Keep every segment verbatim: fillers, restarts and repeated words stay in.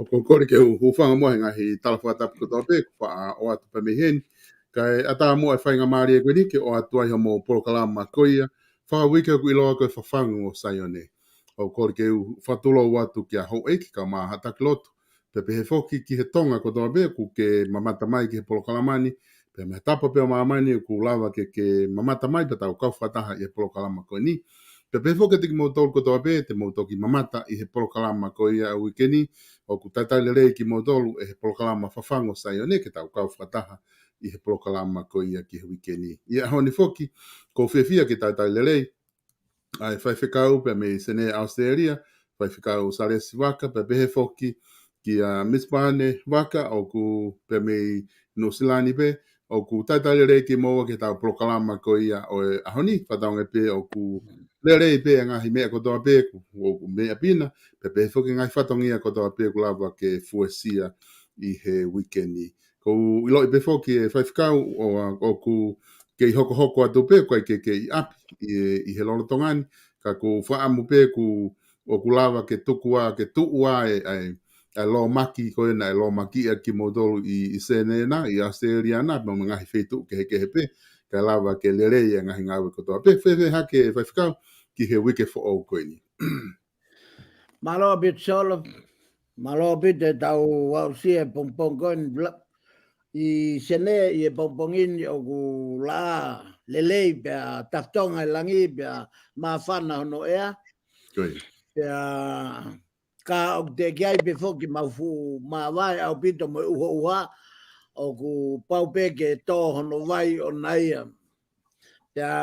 ʻOku ou kole ke u hūfanga muʻa he ngaahi tala fakatapu kotoa pē, kuo faʻa ʻoatu pē mei heni. Kae ʻatā muʻa e faingamālie ko eni ke ʻoatu ai hoʻomou polokalama ko ia fakauike ʻoku ʻiloa ko e Fafangu ʻo Saione. ʻOku ou kole ke u fakatulou atu kia houʻeiki kae ʻumaʻā haʻa taki lotu. Pea pehē foki ki he Tonga kotoa pē ʻoku ke mamata mai ki he polokalama ni, pea mei he tapa pē ʻo māmani ʻoku lava ke ke mamata mai pea tau kau fakataha ʻi he polokalama ko eni. Pea pehē foki kiate kimoutolu kotoa pē te mou toki mamata ʻi he polokalama ko ia ʻo e uike ni, ʻoku talitali lelei kimoutolu ʻe he polokalama Fafangu ʻo Saione ke tau kau fakataha ʻi he polokalama ko ia ki he uike ni. ʻI he ʻaho ni foki, ʻoku ou fiefia ke talitali lelei ʻa e faifekau pea mei Senē, ʻAositelēlia, faifekau Salesi Vaka, pea pehē foki kia Miss Pane Vaka, ʻoku pea mei Nuʻusila ni pē, ʻoku talitali lelei kimoua ki heʻetau polokalama ko ia ʻo e ʻaho ni, fakatauange pē ʻoku lelei pē ʻa e ngaahi meʻa kotoa pē, ʻoku, ʻoku meʻa pina, pea pehē foki ngaahi fatongia kotoa pē ʻoku lava ke fuesia ʻi he uike ni. ʻOku ou ʻiloʻi pē foki ʻe faifekau ʻo, ʻoku kei hokohoko atu pē, ʻoku ʻikai ke, ke ʻi ʻapi ʻi, ʻi he lolotonga ni, ka ʻoku ou fakaʻamu pē ʻoku, ʻoku lava ke tuku ā, ke tuʻu ā e, ʻa e, ʻa e lōmaki ko ē naʻe lōmaki ʻaki kimoutolu ʻi, ʻi Senē na, ʻi ʻAositelēlia na, pea mo e ngaahi feituʻu kehekehe pē, kae lava ke lelei ʻa e ngaahi ngāue kotoa pē. Fēfē hake faifekau ki he uike foʻou ko eni? Mālō ʻaupito Solo, mālō ʻaupito ʻetau aʻusia e pongipongi ko eni la-, ʻi Senē ʻi he pongipongi ni ʻoku laʻā lelei pea tafitonga e langi pea māfana hono ʻea. Ko ia. Pea ka ʻoku teʻeki ai pē foki mau fuʻu māvae ʻaupito mo e ʻuhoʻuha, ʻoku pau pē ke tō hono vai ʻona ia. Pea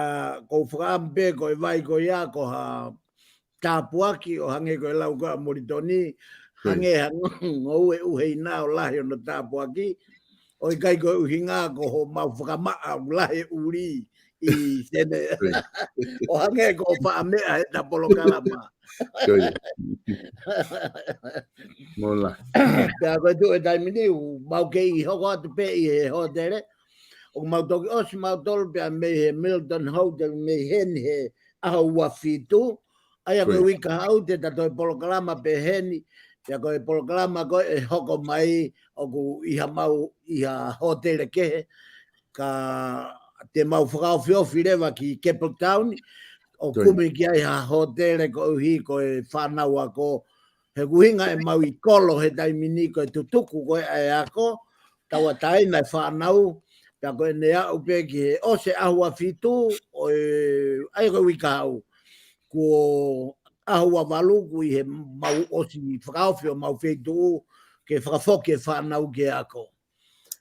ʻoku ou fakaʻamu pē ko e vai ko ia ko ha tāpuaki ʻo hangē ko e lau ko ē ʻa Molitoni, hangē ha ngoue ʻuheina ʻo lahi hono tāpuaki, ʻo ʻikai ko e ʻuhinga ko homau fakamaʻa ʻoku lahi e ʻuli, ʻi Senē. ʻO hangē ko e faʻa meʻa he ta polokalama. Mola. Pea ko e tuʻu e taimi ni, ʻoku mau kei hoko atu pē ʻi he hōtele. ʻOku mau toki ʻosi mautolu pea mei he Milton Hotel mei heni he ʻaho ua fitu. ʻA ia ko e uike kahaʻu te ta toe polokalama pē heni. Pea ko e polokalama ko ē ʻe hoko mai ʻoku ʻi ha mau ʻi ha hōtele kehe. Ka te mau fakaofiofi leva ki Capetown, ʻo kumi ki ai ha hōtele koeʻuhi ko e fānau ako. He ʻuhinga ʻemau ʻi kolo he taimi ni ko e tutuku ko ē ʻa e ako, tauʻatāina e fānau, pea ko ʻene aʻu pē ki he ʻosi e ʻaho ua fitu, ʻo e, ʻa ia ko e uike kahaʻu. Kuo ʻaho ua valu, kuo ʻi he mau ʻosi fakaofi ʻo mau feituʻu, ke fakafoki e fānau ki he ako.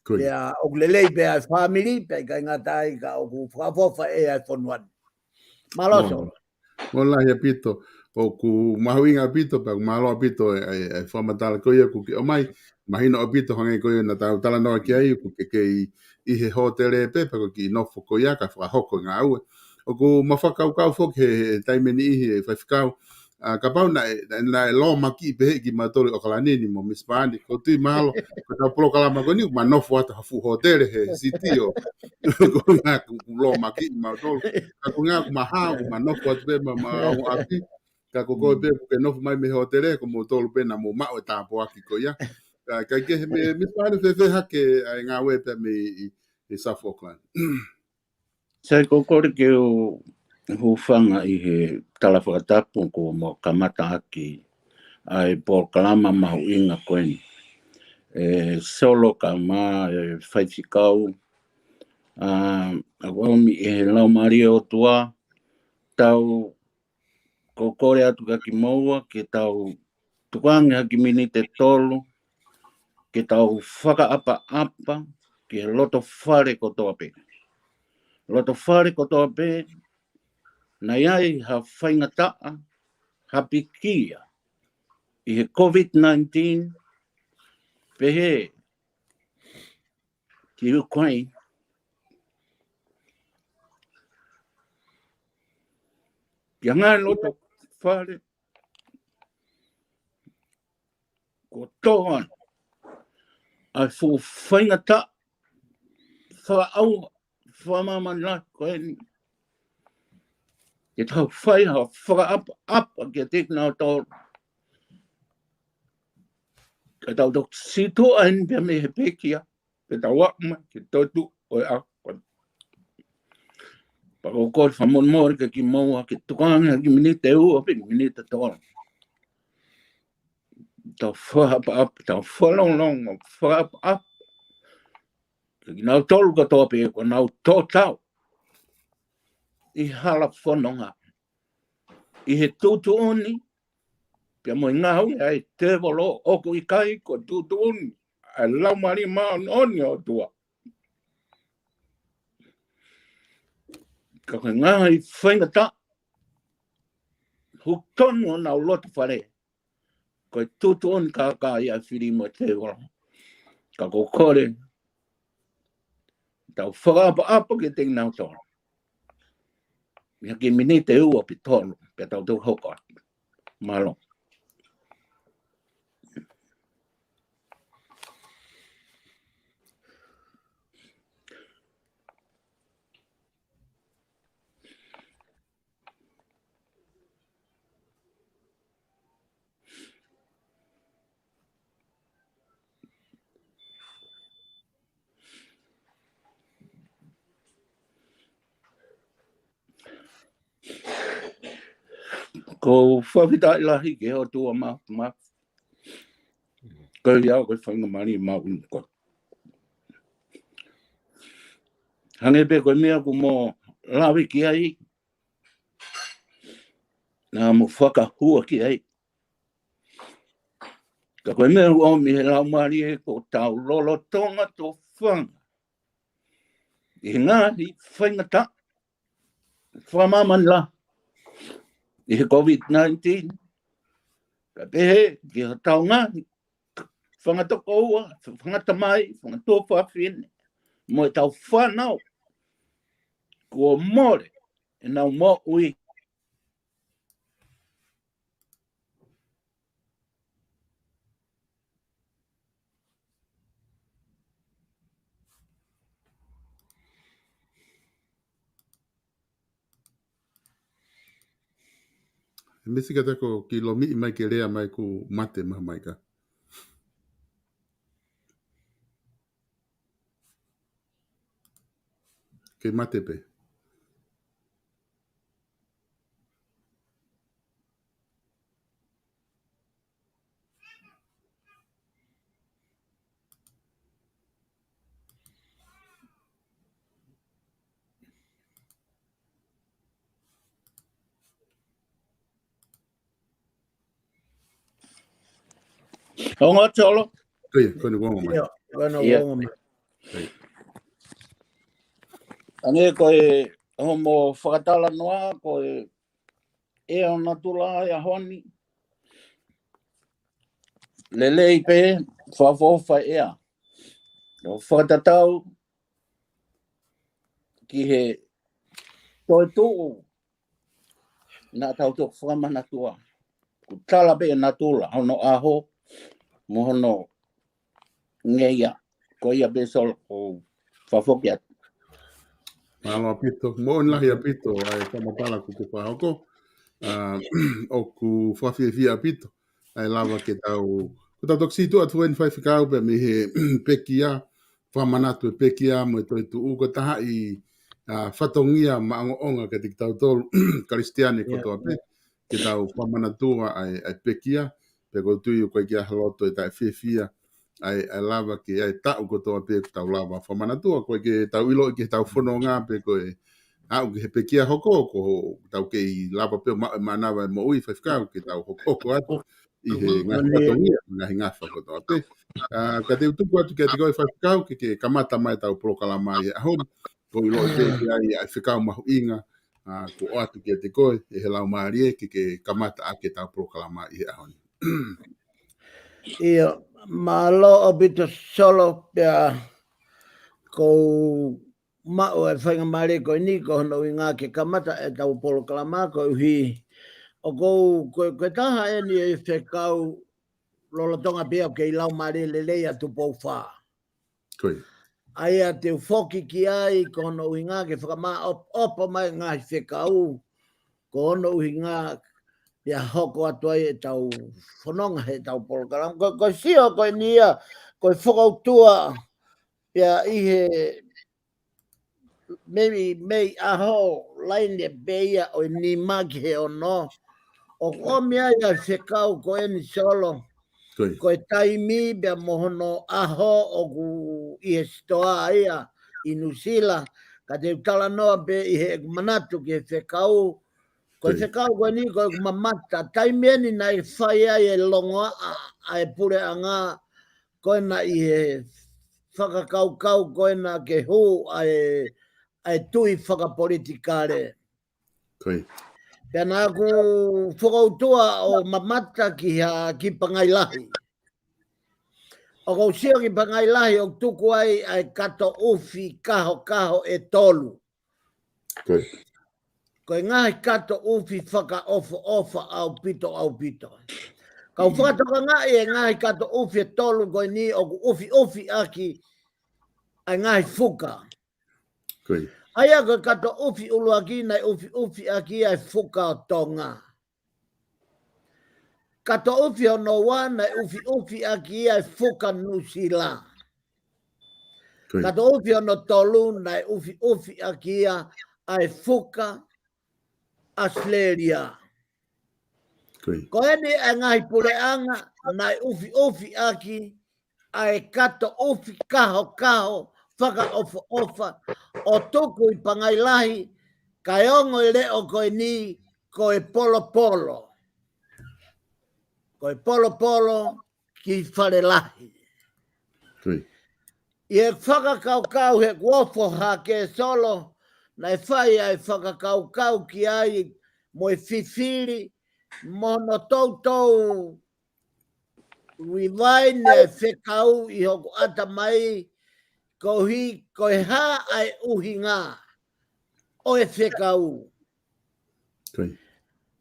Pea ʻoku lelei pē ʻa e fāmili, pea ʻikai ngata ai ka ʻoku fakaʻofoʻofa ʻe ʻa e fonua ni. Mālō. Mālō. Mālō lahi ʻaupito, ʻoku mahuʻinga ʻaupito, pea ʻoku mālō ʻaupito e, e, e fakamatala ko ia kuo ke ʻomai, mahino ʻaupito hangē ko ia naʻa tau talanoa ki ai, kuo ke kei ʻi he hōtele pē, pea ko e kiʻi nofo ko ia, ka fakahoko e ngāue. ʻOku ma fakakaukau foki he, he taimi ni ʻi he faifekau, ʻa, kapau naʻe, naʻe, naʻe lōmakiʻi pehē kimautolu ʻi ʻOkalani ni mo Misi Paani, ʻoku ou tui mahalo, ko ʻetau polokalama ko eni, ma nofo atu ha fuʻu hōtele he siti ʻo, ko e ngaahi kuo lōmakiʻi mautolu. Ka ko e ngaahi kuo ma hao, kuo ma nofo atu pē ma, ma ongo ʻapi. Ka ko koe pē kuo ke nofo mai mei he hōtele, ko moutolu pē naʻa mou maʻu e tāpuaki ko ia. Ka, ka ke he me, Misi Paani fēfē hake ʻa e ngāue pē mei ʻi, ʻi South Auckland. Sai, ʻoku ou kole ke u hūfanga ʻi he tala fakatapu kuo mo kamata ʻaki ʻa e polokalama mahuʻinga ko eni. ʻE Solo kae ʻumaʻā e faifekau, ʻa, ʻoku ʻomi ʻe he Laumālie ʻo e ʻOtua, tau ʻoku ou kole atu kia kimoua ke tau tukuange ha kiʻi miniti ʻe tolu, ke tau fakaʻapaʻapa ki he loto fale kotoa pē. Loto fale kotoa pē, naʻe ʻi ai ha faingataʻa, ha pekia, ʻi he COVID nineteen, pehē ki Ukraine. Ki he ngaahi loto fale, kuo tō ʻa e fuʻu faingataʻa fakaʻauha, fakamāmani lahi ko eni. Ke tau fai ha fakaʻapaʻapa kiate kinautolu. Ka tau toki sītuʻa eni pea mei he pekia, ke tau aʻu mai ki he toetuʻu ʻo e ʻaho. Pea ʻoku ou kole fakamolemole kia kimoua ke tukuange ha kiʻi miniti ʻe ua pe miniti ʻe tolu. Tau fakaʻapaʻapa, tau fakalongolongo, fakaʻapaʻapa kia kinautolu kotoa pē kuo nau tō tau ʻi he hala fononga, ʻi he tuʻutuʻuni, pea mo e ngāue ʻa e tēvolo ʻoku ʻikai ko e tuʻutuʻuni ʻa e Laumālie Māʻoniʻoni ʻo e ʻOtua. Ka ko e ngaahi faingataʻa, hū tonu honau loto fale, ko e tuʻutuʻuni kākā ia ʻa e fili mo e tēvolo. Ka ʻoku ou kole, tau fakaʻapaʻapa kiate kinautolu. Mei ha kiʻi miniti ʻe ua pe tolu, pea tau toki hoko atu. Mālō. ʻOku ou fakafetaʻi lahi ki he ʻOtua Māfimafi. Ko ia ko e faingamālie mahuʻinga ko ē. Hangē pē ko e meʻa kuo mo lave ki ai, naʻa mo fakahua ki ai. Ka ko e meʻa ʻoku ʻomi ʻe he Laumālie ko ʻetau lolotonga tōfanga ʻi he ngaahi faingataʻa fakamāmani lahi ʻi he COVID nineteen. Kae pehē ki hotau ngaahi fanga tokoua, fanga tamai, fanga tuofāfine, mo ʻetau fānau. kuo mole ʻenau moʻui. He misi ka te ko ki lomiʻi mai ke lea mai kuo mate maha mai ka. Ke mate pē. Ongo Solo. Ko ia, ko eni kuo ongo mai. Ia, ko eni kuo ongo mai. Ko ia. Ange ko e homo fakatalanoa, ko e ʻea ʻo natula ʻi he ʻaho ni. Lelei pē, fakaʻofoʻofa ʻea. ʻO fakatatau ki he toetuʻu naʻa tau toki fakamanatua. Kuo tala pē ʻe natula hono ʻaho mo hono ngeia. Ko ia pē Solo ʻoku ou fakafoki atu. Mālō ʻaupito, moʻoni lahi ʻaupito ʻa e fakamatala kuo ke fakahoko. ʻA, ʻoku fakafiefia ʻaupito ʻa e lava ke tau, ko tau toki sītuʻa atu eni Faifekau pea mei he pekia, fakamanatu e pekia mo e toetuʻu, ko e taha ʻi, ʻa, fatongia maʻongoʻonga kiate kitautolu Kalisitiane kotoa pē, ke tau fakamanatua ʻa e, ʻa e pekia, pea ʻoku ou tui ʻoku ʻikai ke ʻi ai ha loto ʻe taʻefiefia ʻa e, ʻa e lava ke ʻi ai e taʻu kotoa pē ʻoku tau lava fakamanatua, ʻoku ʻikai ke tau ʻiloʻi ki heʻetau fononga pe ko e aʻu ki he pekia hoko, ko ʻetau kei lava pē ʻo maʻu e mānava e moʻui Faifekau ke tau hokohoko atu ʻi he ngaahi fatongia, ngaahi ngafa kotoa pē. ʻA, ka te u tuku atu kiate koe Faifekau ke, ke kamata mai ʻetau polokalama ʻi he ʻaho ni. ʻOku ou ʻiloʻi pē ʻoku ʻi ai ʻa e fekau mahuʻinga, ʻa, kuo ʻoatu kiate koe ʻe he Laumālie ke, ke kamata ʻaki ʻetau polokalama ʻi he ʻaho ni. ʻIo, mālō ʻaupito Solo pea ʻoku ou maʻu e faingamālie ko eni ko hono ʻuhinga ke kamata ʻetau polokalama koeʻuhi ʻoku ou, ko, ko e taha eni e fekau lolotonga pea ʻoku kei Laumālie Lelei ʻa Tupou Fā. Ko ia. ʻA ia te u foki ki ai ko hono ʻuhinga ke fakamaʻopoʻopo mai ngaahi fekau, ko hono ʻuhinga ia hoko atu ai ʻetau fononga heʻetau polokalama. Ko, ko e sio ko eni ia, ko e fokoutua ia ʻi he mei, mei ʻaho laine pē ia ʻo e nima ki he ono. ʻOku ʻomi ai ʻa e fekau ko eni Solo. Ko ia. Ko e taimi pea mo hono ʻaho ʻoku ʻi he sitoa ia ʻi Nuʻusila. Ka te u talanoa pē ʻi heʻeku manatu ki he fekau. Ko e fekau ko eni ko ʻeku mamata. Taimi eni naʻe fai ai e longoaʻa ʻa e puleʻanga ko ena ʻi he fakakaukau ko ena ke hū ʻa e, ʻa e tui fakapolitikale. Ko ia. Pea naʻa ku fokoutua ʻo mamata ki ha, ki Pangai Lahi. ʻOku ou sio ki Pangai Lahi ʻoku tuku ai ʻa e kato ʻufi kahokaho ʻe tolu. Ko ia. Ko e ngaahi kato ʻufi fakaʻofoʻofa ʻaupito, ʻaupito. Kau fakatokangaʻi e ngaahi kato ʻufi ʻe tolu ko eni ʻoku ʻufiʻufi ʻaki ʻa e ngaahi fuka. Ko ia. ʻA ia ko e kato ʻufi ʻuluaki naʻe ʻufiʻufi ʻaki ʻa e fuka ʻo Tonga. Kato ʻufi hono ua naʻe ʻufiʻufi ʻaki ʻa e fuka Nuʻusila. Ko ia. Kato ʻufi hono tolu naʻe ʻufiʻufi ʻaki ʻa e fuka ʻAositelēlia. Ko ia. Ko eni e ngaahi puleʻanga naʻe ʻufiʻufi ʻaki ʻa e kato ʻufi kahokaho fakaʻofoʻofa ʻo tuku ʻi Pangai Lahi, kae ongo e leʻo ko eni ko e polopolo. Ko e polopolo ki Fale Lahi. Ko ia. ʻI he fakakaukau heʻeku ofo hake Solo, naʻe fai ʻa e fakakaukau ki ai mo e fifili, mo hono toutou refine e fekau ʻi hoku ʻatamai, koeʻuhi, ko e hā ʻa e ʻuhinga ʻo e fekau.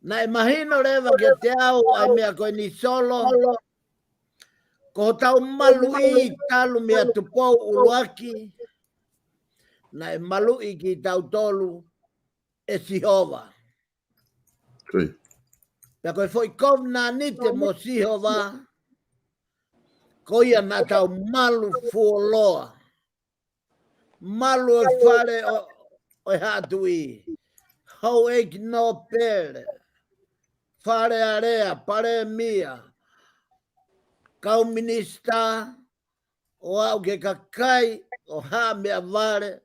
Naʻe mahino leva kiate au ʻa e meʻa ko eni Solo, ko hotau maluʻi talu mei Tupou ʻUluaki, naʻe maluʻi kitautolu ʻe Sihova. Pea ko e foʻi kovinānite mo Sihova, ko ia naʻa tau malu fuoloa. Malu ʻo e fale ʻo, ʻo e haʻa tuʻi. Houʻeiki nōpele, Fale Alea, Palēmia, kau minisitā, ʻo aʻu ki he kakai ʻo Haʻa Meʻavale,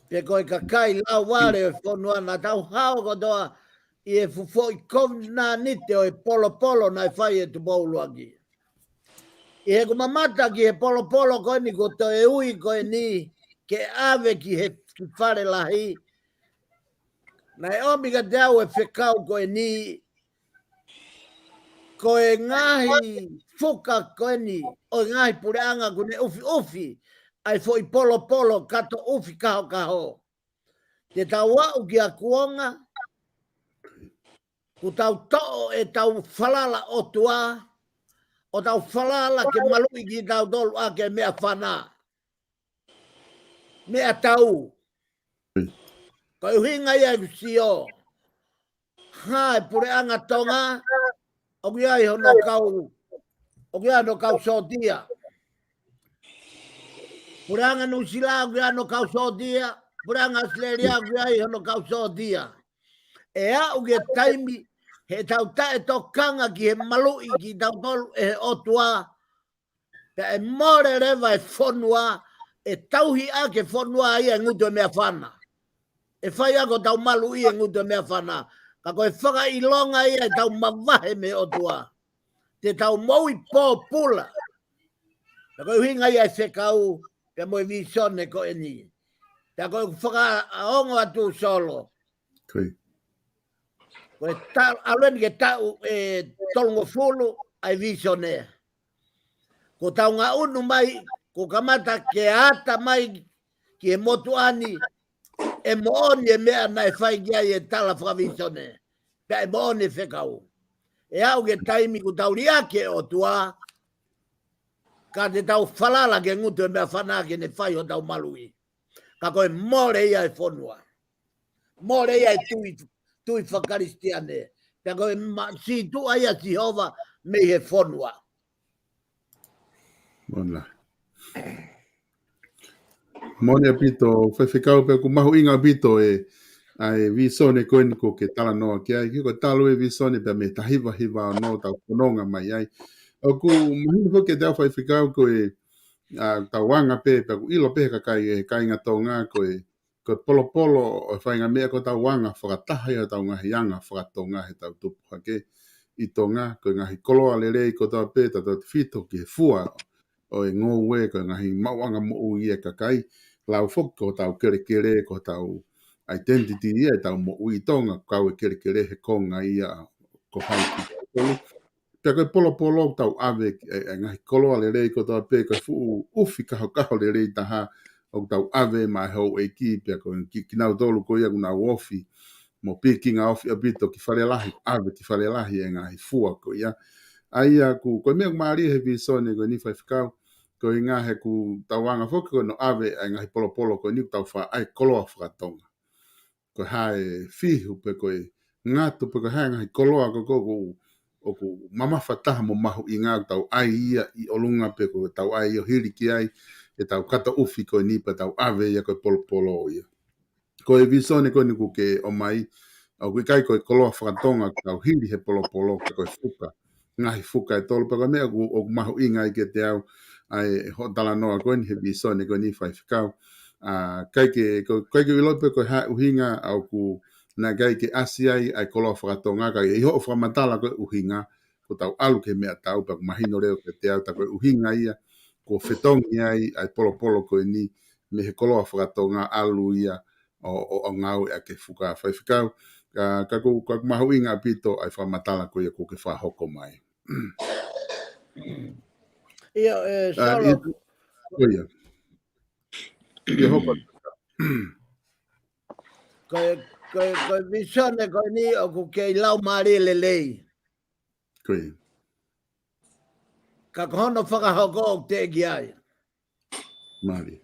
pe ko e kakai lauvale ʻo e fonua, naʻa tau hao kotoa ʻi he fuʻu foʻi kovinānite ʻo e polopolo naʻe fai ʻe Tupou ʻUluaki. ʻI heʻeku mamata ki he polopolo ko eni kuo toe ui ko eni ke ʻave ki he, ki Fale Lahi, naʻe ʻomi kiate au e fekau ko eni, ko e ngaahi fuka ko eni ʻo e ngaahi puleʻanga kuo ne ʻufiʻufi ʻa e foʻi polopolo kato ʻufi kahokaho. Te tau aʻu ki he kuonga, kuo tau toʻo ʻetau falala ʻOtua, ʻo tau falala ke maluʻi kitautolu ʻaki e meʻafana. Meʻatau. Ko e ʻuhinga ia ʻeku sio. Hā e puleʻanga Tonga, ʻoku ʻi ai hono kau, ʻoku ʻi ai hono kau sōtia. Puleʻanga Nuʻusila, ʻoku ʻi ai hono kau sōtia. Puleʻanga ʻAositelēlia, ʻoku ʻi ai hono kau sōtia. ʻE aʻu ki he taimi, he tau taʻetokanga ki he maluʻi kitautolu ʻe he ʻOtua, pea ʻe mole leva e fonua, ʻe tauhi ʻaki e fonua ia e ngutu e meʻafana. ʻE fai ʻaki hotau maluʻi e ngutu e meʻafana. Ka ko e fakaʻilonga ia ʻetau mavahe mei he ʻOtua. Te tau moʻui pōpula. Pea ko e ʻuhinga ia e fekau, pea mo e vīsone ko eni. Pea ko e fakaongo atu Solo. Ko e ta-, ʻalu eni ke taʻu ʻe tolungofulu ʻa e vīsone. Kuo tau ngaʻunu mai, kuo kamata ke ata mai ki he motuʻa ni, ʻe moʻoni e meʻa naʻe fai ki ai e tala fakavīsone. Pea ʻe moʻoni e fekau. ʻE aʻu ki he taimi kuo tau liʻaki e ʻOtua, ka te tau falala ki he ngutu e meʻafana ke ne fai hotau maluʻi. Ka ko e mole ia e fonua. Mole ia e tui, tui fakakalisitiane. Pea ko e ma-, sītuʻa ia Sihova mei he fonua. Moʻoni ʻaupito, faifekau, pea ʻoku mahuʻinga ʻaupito e, ʻa e vīsone ko eni kuo ke talanoa ki ai, ki he ko e talu e vīsone pea mei he taha hiva hiva ono tau fononga mai ai. ʻOku mahino foki kiate au faifekau ko e, ʻa, tau anga pē, pea ʻoku ʻilo pē he kakai, e kāinga Tonga ko e, ko e polopolo ʻo e faʻahinga meʻa ko ʻetau anga fakataha ia ʻetau ngaahi anga fakatonga he tau tupu hake ʻi Tonga, ko e ngaahi koloa lelei kotoa pē, tautautefito ki he fua ʻo e ngoue, ko e ngaahi maʻuʻanga moʻui e kakai, lau foki ko hotau kelekele, ko hotau identity ia ʻetau moʻui ʻi Tonga, kau e kelekele he konga ia ko hai kitautolu. Pea ko e polopolo ʻoku tau ʻave e, e ngaahi koloa lelei kotoa pē, ko e fuʻu ʻufi kahokaho lelei taha ʻoku tau ʻave maʻa e houʻeiki, pea ko ki, kinautolu ko ia ʻoku nau ofi, mo pikinga ofi ʻaupito ki Fale Lahi, ʻave ki Fale Lahi e ngaahi fua ko ia. ʻA ia ʻoku, ko e meʻa ʻoku mālie he vīsone ko eni faifekau, ko e ʻuhinga he ʻoku tau anga foki ko hono ʻave ʻa e ngaahi polopolo ko eni ʻoku tau faʻa ʻai koloa fakatonga. Ko e hā e fihu pe ko e ngatu pe ko e hā e ngaahi koloa ko ē ʻoku, ʻoku mamafa taha mo mahuʻinga ʻoku tau ʻai ia ʻi ʻolunga pe ko ʻetau ʻai ʻo hili ki ai ʻetau kato ʻufi ko eni pea tau ʻave ia ko e polopolo ia. Ko e vīsone ko eni ʻoku ke ʻomai, ʻoku ʻikai ko e koloa fakatonga ʻoku tau hili he polopolo ka ko e fuka. Ngaahi fuka ʻe tolu pea ko e meʻa ʻoku, ʻoku mahuʻinga ai kiate au, ʻa e hoʻo talanoa ko eni he vīsone ko eni faifekau. ʻA, ʻikai ke, ko, ʻikai ke u ʻilo pe ko e hā e ʻuhinga ʻoku, naʻe ʻikai ke ʻasi ai ʻa e koloa fakatonga, ka ʻi hoʻo fakamatala ko e ʻuhinga, kuo tau ʻalu ki he meʻatau pea ʻoku mahino leva kiate au tā ko e ʻuhinga ia, kuo fetongi ai ʻa e polopolo ko eni, mei he koloa fakatonga ʻalu ia, ʻo, ʻo, ʻo ngāueʻaki e fuka faifekau, ka, ka ʻoku, ka ʻoku mahuʻinga ʻaupito ʻa e fakamatala ko ia ʻoku ke fakahoko mai. ʻIo, e, ʻa, Solo. ʻIo, ʻio. ʻIo, hoko. Ko e, ko e, ko e visone ko eni ʻoku kei laumālie lelei. Ko ia. Ka ko hono fakahoko ʻoku teʻeki ai. Mālie.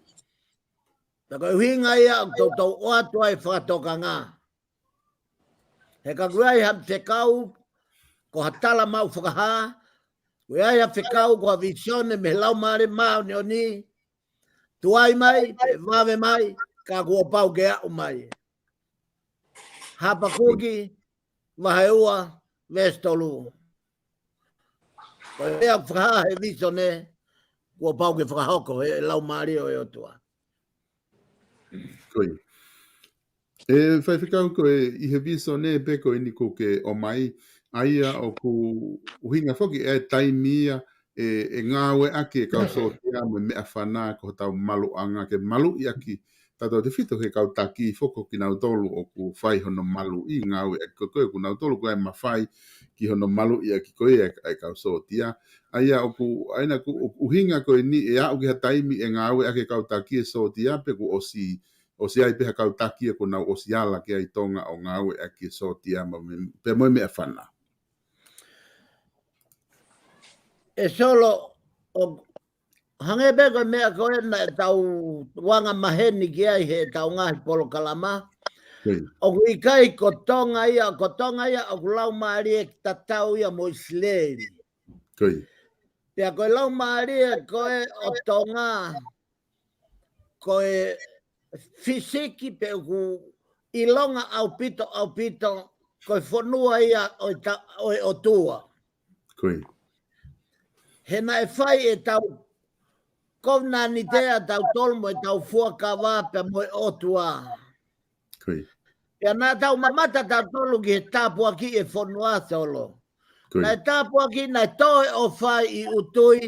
Pea ko e ʻuhinga ia ʻoku toutou ʻoatu ai fakatokanga. He ka ʻoku ʻi ai ha fekau, ko ha tala maʻu fakahā, ʻoku ʻi ai ha fekau, ko ha visone mei he Laumālie Māʻoniʻoni, tuai mai, pe vave mai, ka kuo pau ke aʻu mai. Hapakuki, vahe ua, veesi tolu. Ko e meʻa ʻoku fakahā he visone, kuo pau ke fakahoko he Laumālie ʻo e ʻOtua. Ko ia. ʻE Faifekau, ko e ʻi he visone pē ko eni ʻoku ke ʻomai, ʻa ia ʻoku ʻuhinga foki ʻa e taimi ia ʻe, ʻe ngāueʻaki e kau sōtia mo e meʻafana ko hotau maluʻanga ke maluʻi ʻaki tautautefito he kau taki foki kinautolu ʻoku fai hono maluʻi, ngāueʻaki ko ē ʻoku nautolu ko e mafai ki hono maluʻi ʻaki ko ē ʻa e kau sōtia. ʻA ia ʻoku, ʻa ia ʻoku, ʻoku ʻuhinga ko eni ʻe aʻu ki ha taimi ʻe ngāueʻaki e kau taki e sōtia pe kuo ʻosi, ʻosi ʻi ai pē ha kau taki ʻoku nau ʻosi ala ki ai Tonga ʻo ngāueʻaki e sōtia mo e, pea mo e meʻafana. ʻE Solo, ʻo hangē pē ko e meʻa ko ē naʻa tau anga maheni ki ai he ʻetau ngaahi polokalama. Ko ia. ʻOku ʻikai ko Tonga ia, ko Tonga ia ʻoku laumālie tatau ia mo ʻIsileli. Ko ia. Pea ko e laumālie ko ē ʻo Tonga, ko e fisiki pe ʻoku ʻilonga ʻaupito, ʻaupito, ko e fonua ia ʻo e ta-, ʻo e ʻOtua. Ko ia. He naʻe fai ʻetau kovinānite ʻatautolu mo ʻetau fuakava pea mo e ʻOtua. Ko ia. Pea naʻa tau mamata tautolu ki he tāpuakiʻi e fonua, Solo. Ko ia. Naʻe tāpuakiʻi, naʻe tō e ʻofa ʻi ʻUtui.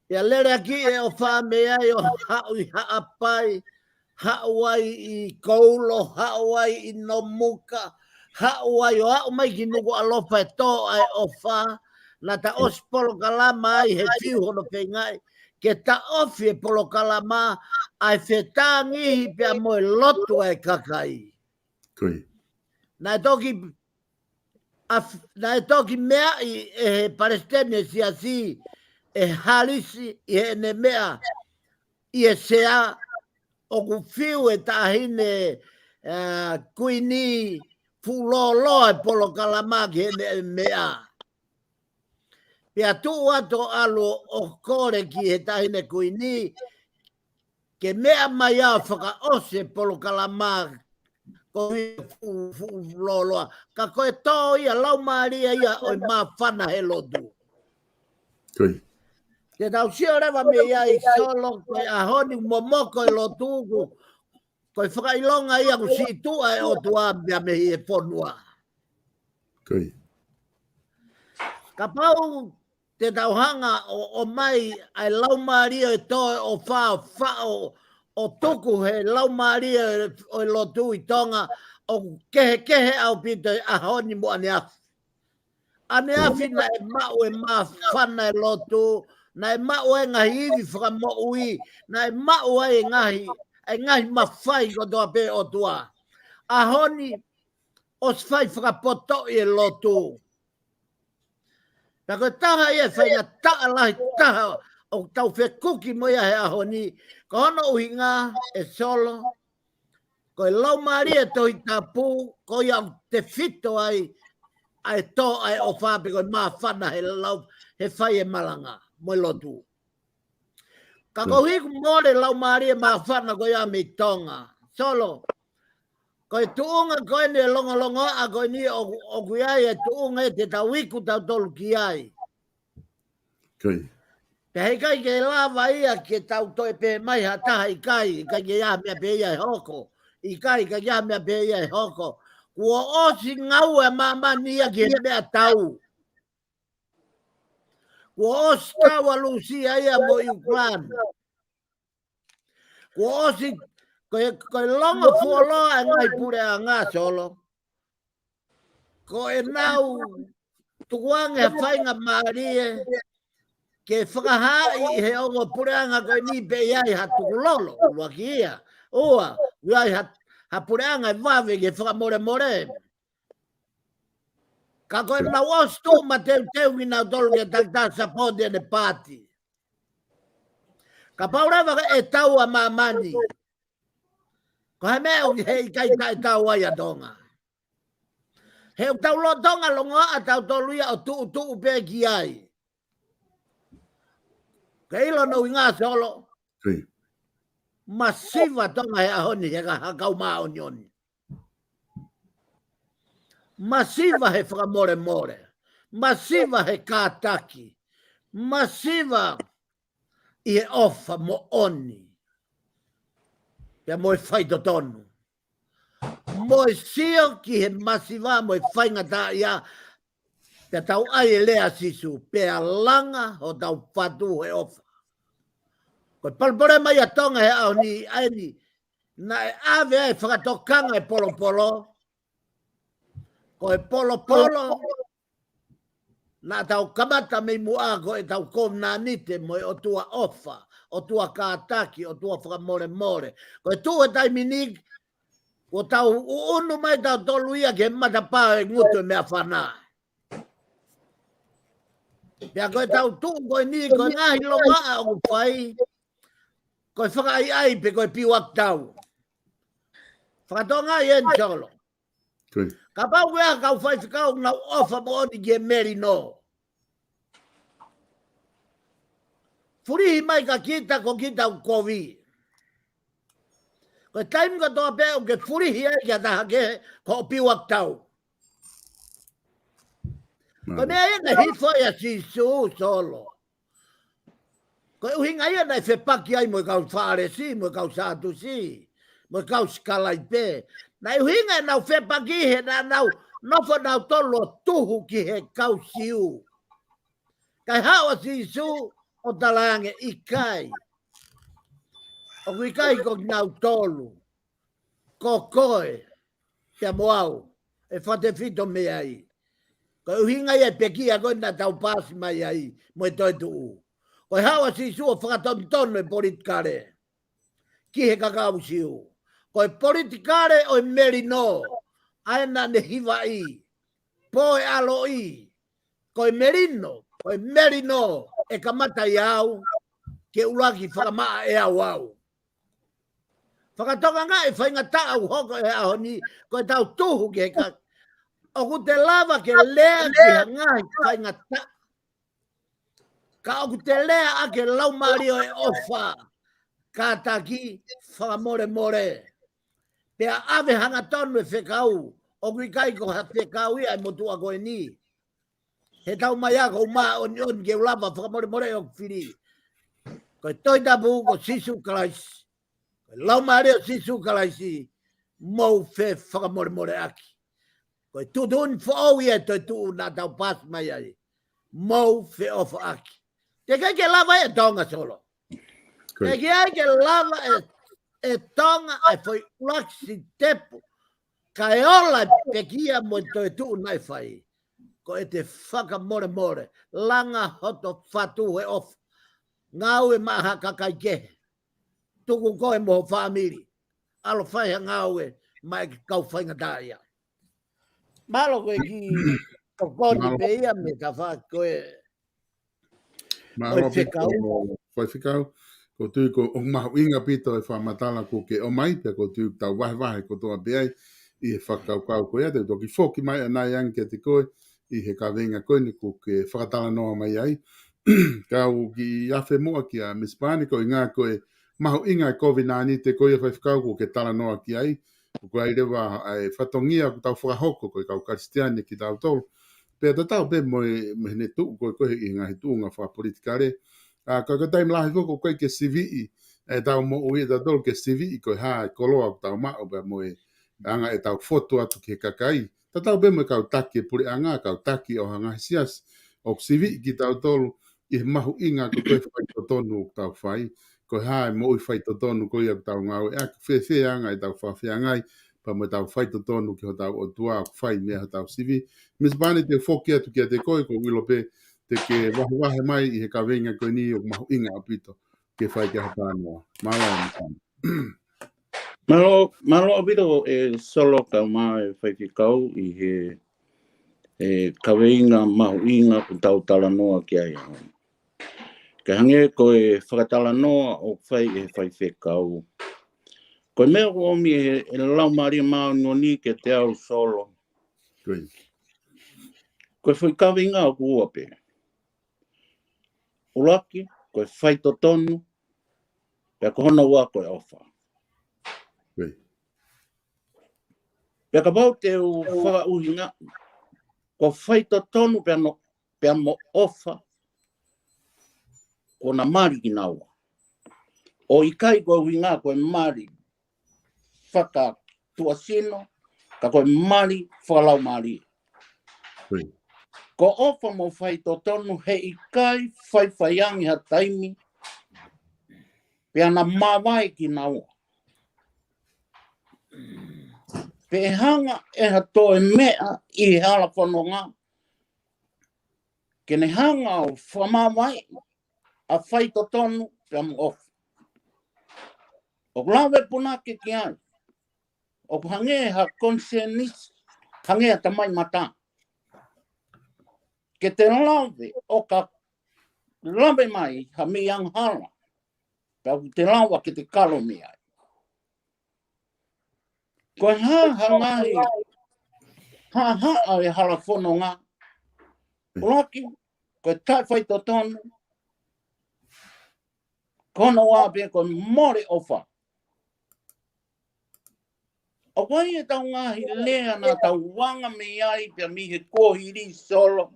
Pea lele ʻaki e ʻofa mei ai ʻo haʻu ʻi Haʻapai, haʻu ai ʻi Koulo, haʻu ai ʻi Nomuka, haʻu ai ʻo aʻu mai ki Nukuʻalofa ʻo tō ʻa e ʻofa. Naʻa ta ʻosi polokalama ai he fiu hono feingaʻi ke taʻofi e polokalama ʻa e fetāngihi pea mo e lotu ʻa e kakai. Ko ia. Naʻe toki, af-, naʻe toki meaʻi ʻe he palesiteni e siasi, ʻe Halisi, ʻi heʻene meʻa ʻi he sea, ʻoku fiu e taʻahine, ā, kuini fuʻu lōloa e polokalama ki heʻene meʻa. Pea tuʻu atu ʻo ʻalu ʻo kole ki he taʻahine kuini ke meʻa mai ʻo fakaʻosi e polokalama ko ia fuʻu, fuʻu lōloa. Ka ko e tō ia laumālie ia ʻo e māfana he lotu. Ko ia. Te tau sio leva mei ai, Solo, ko e ʻaho ni momoko e lotu, ko, ko e fakaʻilonga ia ʻoku sītuʻa e ʻOtua mei he fonua. Ko ia. Kapau te tau hanga ʻo, ʻomai ʻa e laumālie ʻo e tō e ʻofa ʻo faʻo ʻo tuku he laumālie ʻo e lotu ʻi Tonga, ʻoku kehekehe ʻaupito e ʻaho ni mo ʻaneafi. ʻAneafi naʻe maʻu e māfana e lotu, naʻe maʻu e ngaahi ivi fakamoʻui, naʻe maʻu ai e ngaahi, e ngaahi mafai kotoa pē ʻOtua. ʻAho ni, ʻosi fai fakapotoʻi e lotu. Pea ko e taha ia e faingataʻa lahi taha ʻoku tau fekuki mo ia he ʻaho ni, ko hono ʻuhinga, ʻe Solo, ko e laumālie Tohi Tapu, ko ia ʻoku tefito ai ʻa e tō ʻa e ʻofa pe ko e māfana he lau, he fai e malanga mo e lotu. Ka ko e hiki mole laumālie māfana ko ia mei Tonga. Solo, ko e tuʻunga ko eni e longolongoaʻa ko eni ʻoku, ʻoku ʻi ai e tuʻunga ʻe te tau iku tautolu ki ai. Ko ia. Pea heʻikai ke lava ia ke tau toe pehē mai ha taha ʻikai, ʻikai ke ʻi ai ha meʻa pehē ia ʻe hoko. ʻIkai, ʻikai ke ʻi ai ha meʻa pehē ia ʻe hoko. Kuo ʻosi ngaue ʻa māmani ia ki he meʻatau. Kuo ʻosi tau ʻa Lūsia ia mo ʻIukulani. Kuo ʻosi, ko e, ko e longo fuoloa e ngaahi puleʻanga, Solo. Ko ʻenau tukuange ha faingamālie ke fakahaaʻi he ongo puleʻanga ko eni pe ʻi ai ha tukulolo, ʻuluaki ia. Ua, ʻi ai ha, ha puleʻanga ʻe vave ke fakamolemole. Ka ko ʻenau ʻosi tuʻu mateuteu kinautolu ke takitaha sapoti ʻene paati. Kapau leva ʻe tau ʻa māmani, ko e hā e meʻa ʻoku ʻikai taʻetau ai ʻa Tonga? He ʻoku tau lolotonga longoaʻa tautolu ia ʻo tuʻutuʻu pē ki ai. Ke ʻilo hono ʻuhinga, Solo. Masiva Tonga he ʻaho ni he ka hakau māʻoniʻoni. Masiva he fakamolemole. Masiva he kātaki. Masiva ʻi he ʻofa moʻoni. Pea mo e faitotonu. Mo e sio ki he masiva mo e faingataʻaʻia. Pea tau ʻai e lea ʻa Sīsū, pea langa hotau fatu he ʻofa. Ko e palopalema ia ʻa Tonga he ʻaho ni, ʻa eni, naʻe ʻave ai e fakatokanga e polopolo. Ko e polopolo, naʻa tau kamata mei muʻa ko ʻetau kovinānite mo e ʻOtua ʻofa, ʻOtua kātaki, ʻOtua fakamolemole. Ko e tuʻu he taimi ni, kuo tau ʻuʻunu mai tautolu ia ki he matapā e ngutu e meʻafana. Pea ko ʻetau tuʻu ko eni, ko e ngaahi longoaʻa ʻoku fai, ko e fakaʻaiʻai pe ko e piuakitau. Fakatonga ʻeni, Solo. Kapau ʻe ʻi ai ha kau faifekau ʻoku nau ʻofa moʻoni ki he melino, fulihi mai kia kita, ko kita ʻoku kovi. Ko e taimi kotoa pē ʻoku ke fulihi ai ki ha taha kehe, ko hoʻo piuakitau. Ko e meʻa ia naʻe hifo ai ʻa Sīsū, Solo. Ko e ʻuhinga ia naʻe fepaki ai mo e kau Fālesi, mo e kau Sātusi, mo e kau sikalaipe. Naʻe ʻuhinga ʻenau fepaki he naʻa nau nofo nautolu ʻo tuhu ki he kau Siu. Kae haʻu ʻa Sīsū ʻo talaange, ʻikai. ʻOku ʻikai ko kinautolu. Ko koe, pea mo au, ʻe fakatefito mei ai. Ko e ʻuhinga ia e pekia ko ē naʻa tau paasi mai ai, mo e toetuʻu. Ko e haʻu ʻa Sīsū ʻo fakatonutonu e politikale ki he kakai Siu. Ko e politikale ʻo e melino, ʻa ē naʻa ne hivaʻi, pō e ʻaloʻi, ko e melino, ko e melino ʻe kamata ʻia au, ke ʻuluaki fakamaʻa ʻe au au. Fakatokangaʻi e faingataʻa ʻoku hoko he ʻaho ni, ko ʻetau tuhu ki he ka-, ʻoku te lava ke lea ki ha ngaahi faingataʻa. Ka ʻoku te lea ʻaki e laumālie ʻo e ʻofa, kātaki, fakamolemole. Pea ʻave hangatonu e fekau, ʻoku ʻikai ko ha fekau ia e motuʻa ko eni. He tau mai ako māʻoniʻoni ke u lava fakamolemole ʻo fili. Ko e Tohi Tapu ko Sīsū Kalaisi. Ko e laumālie ʻo Sīsū Kalaisi, mou fefakamolemoleʻaki. Ko e tuʻutuʻuni foʻou ia e toetuʻu naʻa tau paasi mai ai. Mou feʻofaʻaki. Teʻeki ai ke lava e Tonga, Solo. Teʻeki ai ke lava e, e Tonga ʻa e foʻi ʻuluaki sitepu. Kae ola e pekia mo e toetuʻu naʻe fai. Ko ʻete fakamolemole, langa hoto fatu he ʻofa. Ngāue maʻa ha kakai kehe. Tuku koe mo ho fāmili. ʻAlu ʻo fai ha ngāue maʻa e kau faingataʻaʻia. Mālō ko e kiʻi tokoni pē ia mei he tafaʻaki ko ē. Mālō ʻaupito, faifekau. Ko e tui ko e mahuʻinga ʻaupito e fakamatala kuo ke ʻomai, pea ko e tui tau vahevahe kotoa pē ai ʻi he fakakaukau ko ia, te u toki foki mai ʻanai ange kiate koe ʻi he kaveinga ko eni kuo ke fakatalanoa mai ai. Kau kiʻi afe muʻa kia Misi Paane, ko e ʻuhinga ko e mahuʻinga e kovinānite ko ia faifekau kuo ke talanoa ki ai, ʻoku ʻi ai leva ʻa e fatongia ʻoku tau fakahoko ko e kau Kalisitiane kitautolu. Pea tatau pē mo e, mo ʻene tuʻu ko ē ko ē ʻi he ngaahi tuʻunga fakapolitikale. ʻA, ka ko e taimi lahi foki ʻoku ʻikai ke siviʻi, ʻetau moʻui ʻatautolu ke siviʻi ko e hā e koloa ʻoku tau maʻu pea mo e anga ʻetau fotu atu ki he kakai. Tatau pē mo e kau taki e puleʻanga, kau taki ʻo ha ngaahi siasi, ʻoku siviʻi kitautolu ʻi he mahuʻinga ko e faitotonu ʻoku tau fai, ko e hā e moʻui faitotonu ko ia ʻoku tau ngāueʻaki, fēfē anga ʻetau fakafeangai, pea mo ʻetau faitotonu ki hotau ʻOtua ʻoku fai mei ai hotau sivi. Misi Paane, te u foki atu kiate koe, ko e ʻilo pē te ke vahevahe mai ʻi he kaveinga ko eni ʻoku mahuʻinga ʻaupito ke fai ki ai ha talanoa. Mālō, Misi Paane. Mālō, mālō ʻaupito e Solo kae ʻumaʻā e faifekau ʻi he, e kaveinga mahuʻinga kuo tau talanoa ki ai ʻaho ni. Ka hangē ko e fakatalanoa ʻoku fai ʻe he faifekau, ko e meʻa ʻoku ʻomi ʻe he, e Laumālie Māʻoniʻoni kiate au Solo. Ko e foʻi kaveinga ʻoku ua pē. ʻUluaki, ko e faitotonu, pea ko hono ua ko e ʻofa. Pea kapau te u fakaʻuhinga, ko faitotonu pea mo, pea mo ʻofa, ko ʻena mali kinaua. ʻOku ʻikai ko e ʻuhinga ko e mali fakatuʻasino, ka ko e mali fakalaumālie. Ko ʻofa mo faitotonu heʻikai faifai ange ha taimi, pea na māvae kinaua. Pe ʻe hanga ʻe ha toe meʻa ʻi he hala fononga, ke ne hanga ʻo fakamāvaeʻi ʻa faitotonu pea mo ʻofa. ʻOku lave punake ki ai. ʻOku hangē ha konisēnisi, hangē ha tamai mata. Ke te lave, ʻo ka lave mai ha meʻi angahala. Pea ʻoku te lava ke te kalo mei ai. Ko e hā ha ngaahi haʻahaʻa e hala fononga. ʻUluaki, ko e taʻefaitotonu. Ko hono ua pē ko e mole ʻofa. ʻOku ʻi ai e tau ngaahi lea naʻa tau anga mei ai pea mei he kuohili Solo.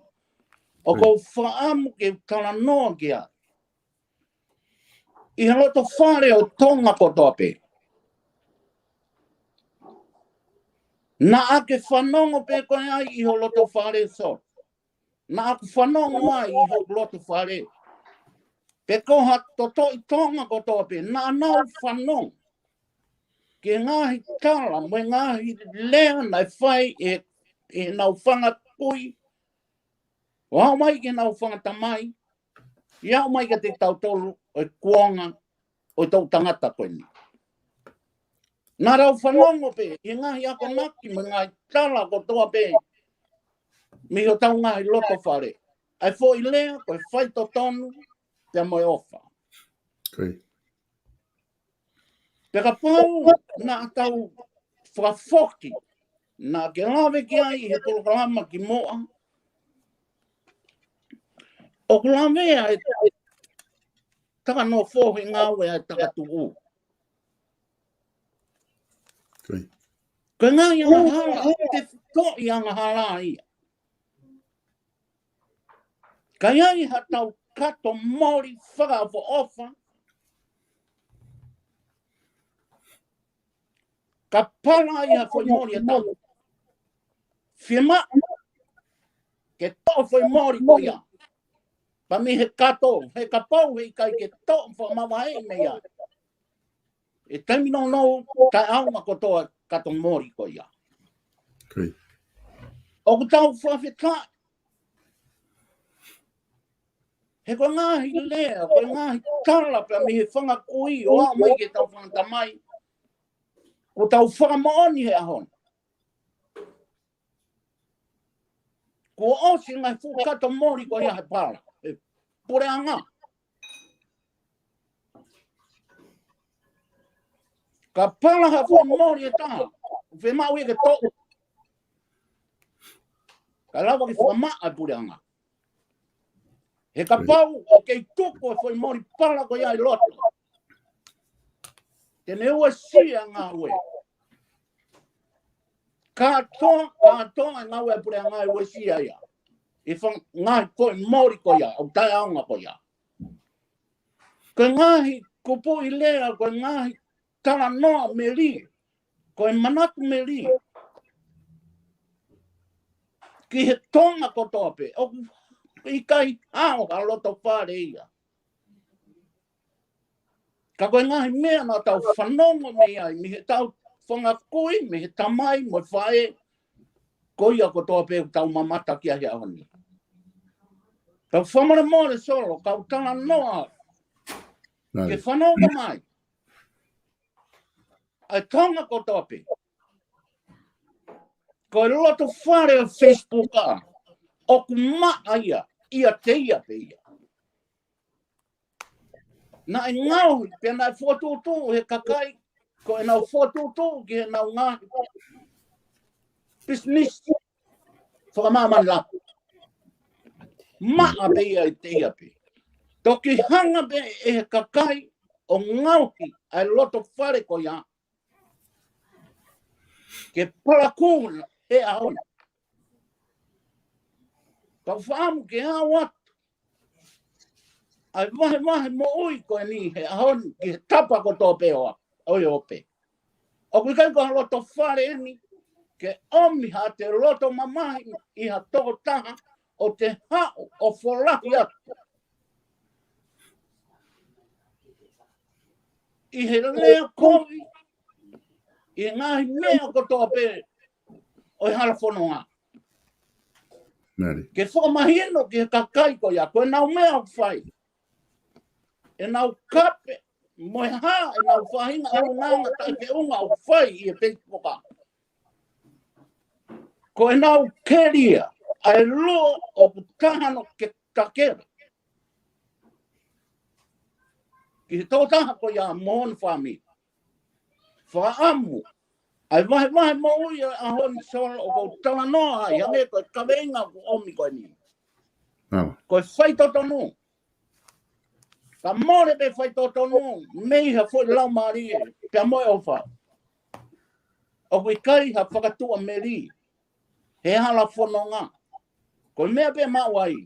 ʻOku ou fakaʻamu ke talanoa ki ai. ʻI he loto fale ʻo Tonga kotoa pē. Naʻa ke fanongo pē koe ai ʻi ho loto fale Solo. Naʻa ku fanongo ai ʻi hoku loto fale. Pe ko ha totoʻi Tonga kotoa pē, naʻa nau fanongo ki he ngaahi tala, mo e ngaahi lea naʻe fai ʻe, ʻe nau fanga kui, ʻo aʻu mai ki he nau fanga tamai, ʻi aʻu mai kiate kitautolu ʻo e kuonga ʻo e toʻu tangata ko eni. Naʻa tau fanongo pē ʻi he ngaahi akonaki mo e ngaahi tala kotoa pē mei hotau ngaahi loto fale. ʻA e foʻi lea ko e faitotonu pea mo e ʻofa. Pea kapau naʻa tau fakafoki, naʻa ke lave ki ai he polokalama kimuʻa. ʻOku lave ʻa e takanofo he ngāue ʻa e takatuʻu. Ko e ngaahi angahala, te fitoʻi angahala ia. Ka ʻi ai ha tau kato moli fakaʻofoʻofa. Ka pala ia foʻi moli ʻe taha. Fiemaʻu ke toʻo foʻi moli ko ia. Pea mei he kato, he kapau heʻikai ke toʻo fakamavaheʻi mei ai. ʻE taimi nounou taʻeʻaonga kotoa kato moli ko ia. ʻOku tau fakafetaʻi. He ko e ngaahi lea, ko e ngaahi tala pea mei he fanga kui ʻo aʻu mai ki he tau fanga tamai. Ko tau fakamoʻoni he ʻaho ni. Kuo ʻosi ngaahi fuʻu kato moli ko ia he pala. He puleʻanga. Ka pala ha foʻi moli ʻe taha, fiemaʻu ia ke toʻo. Ka lava ke fakamaʻa e puleʻanga. He kapau ʻoku kei tuku e foʻi moli pala ko ia ʻi loto, te ne uesia ngāue. Kātoa, kātoa e ngāue ʻa e puleʻanga ʻe uesia ia. ʻI he fanga ngaahi foʻi moli ko ia, ʻoku taʻeʻaonga ko ia. Ko e ngaahi kupuʻi lea, ko e ngaahi talanoa melie, ko e manatu melie. Ki he Tonga kotoa pē, ʻoku ʻikai hao ha loto fale ia. Ka ko e ngaahi meʻa naʻa tau fanongo mei ai, mei he tau fanga kui, mei he tamai, mo e faʻē, ko ia kotoa pē ʻoku tau mamata ki ai he ʻaho ni. Tau fakamolemole Solo, kau talanoa, ke fanongo mai. ʻa e Tonga kotoa pē. Ko e loto fale ʻo e Facebook ʻa, ʻoku maʻa ia, ʻiate ia pē ia. Naʻe ngaohi, pea naʻe fokotuʻutuʻu he kakai, ko ʻenau fokotuʻutuʻu ki heʻenau ngaahi pisinisi fakamāmani lahi. Maʻa pē ia ʻiate ia pē. Toki hanga pē ʻe he kakai ʻo ngaohi ʻa e loto fale ko ia ke palakū he ʻaho ni. Kau fakaʻamu ke ʻoatu ʻa e vahevahe moʻui ko eni he ʻaho ni ki he tapa kotoa pē ʻo, ʻo e ope. ʻOku ʻikai ko ha loto fale eni ke ʻomi haʻate loto mamahi ʻi ha tokotaha ʻo te haʻu ʻo folahi atu ʻi he lea kovi, ʻi he ngaahi meʻa kotoa pē ʻo e hala fononga. Ke fakamahino ki he kakai ko ia, ko ʻenau meʻa ʻoku fai. ʻEnau kape, mo e hā, ʻenau faʻahinga ʻulungaanga taʻefeʻunga ʻoku fai ʻi he Facebook. Ko ʻenau kelia, ʻa e lō ʻoku taha no ke takele ki he tokotaha ko ia mo hono fāmili. Fakaʻamu, ʻa e vahevahe moʻui ʻo e ʻaho ni Solo ʻoku ou talanoa ai, hangē ko e kaveinga ʻoku ʻomi ko eni. Ko e faitotonu. Ka mole pē faitotonu, mei ha foʻi laumālie, pea mo e ʻofa. ʻOku ʻikai ha fakatuʻamelie he hala fononga. Ko e meʻa pē maʻu ai,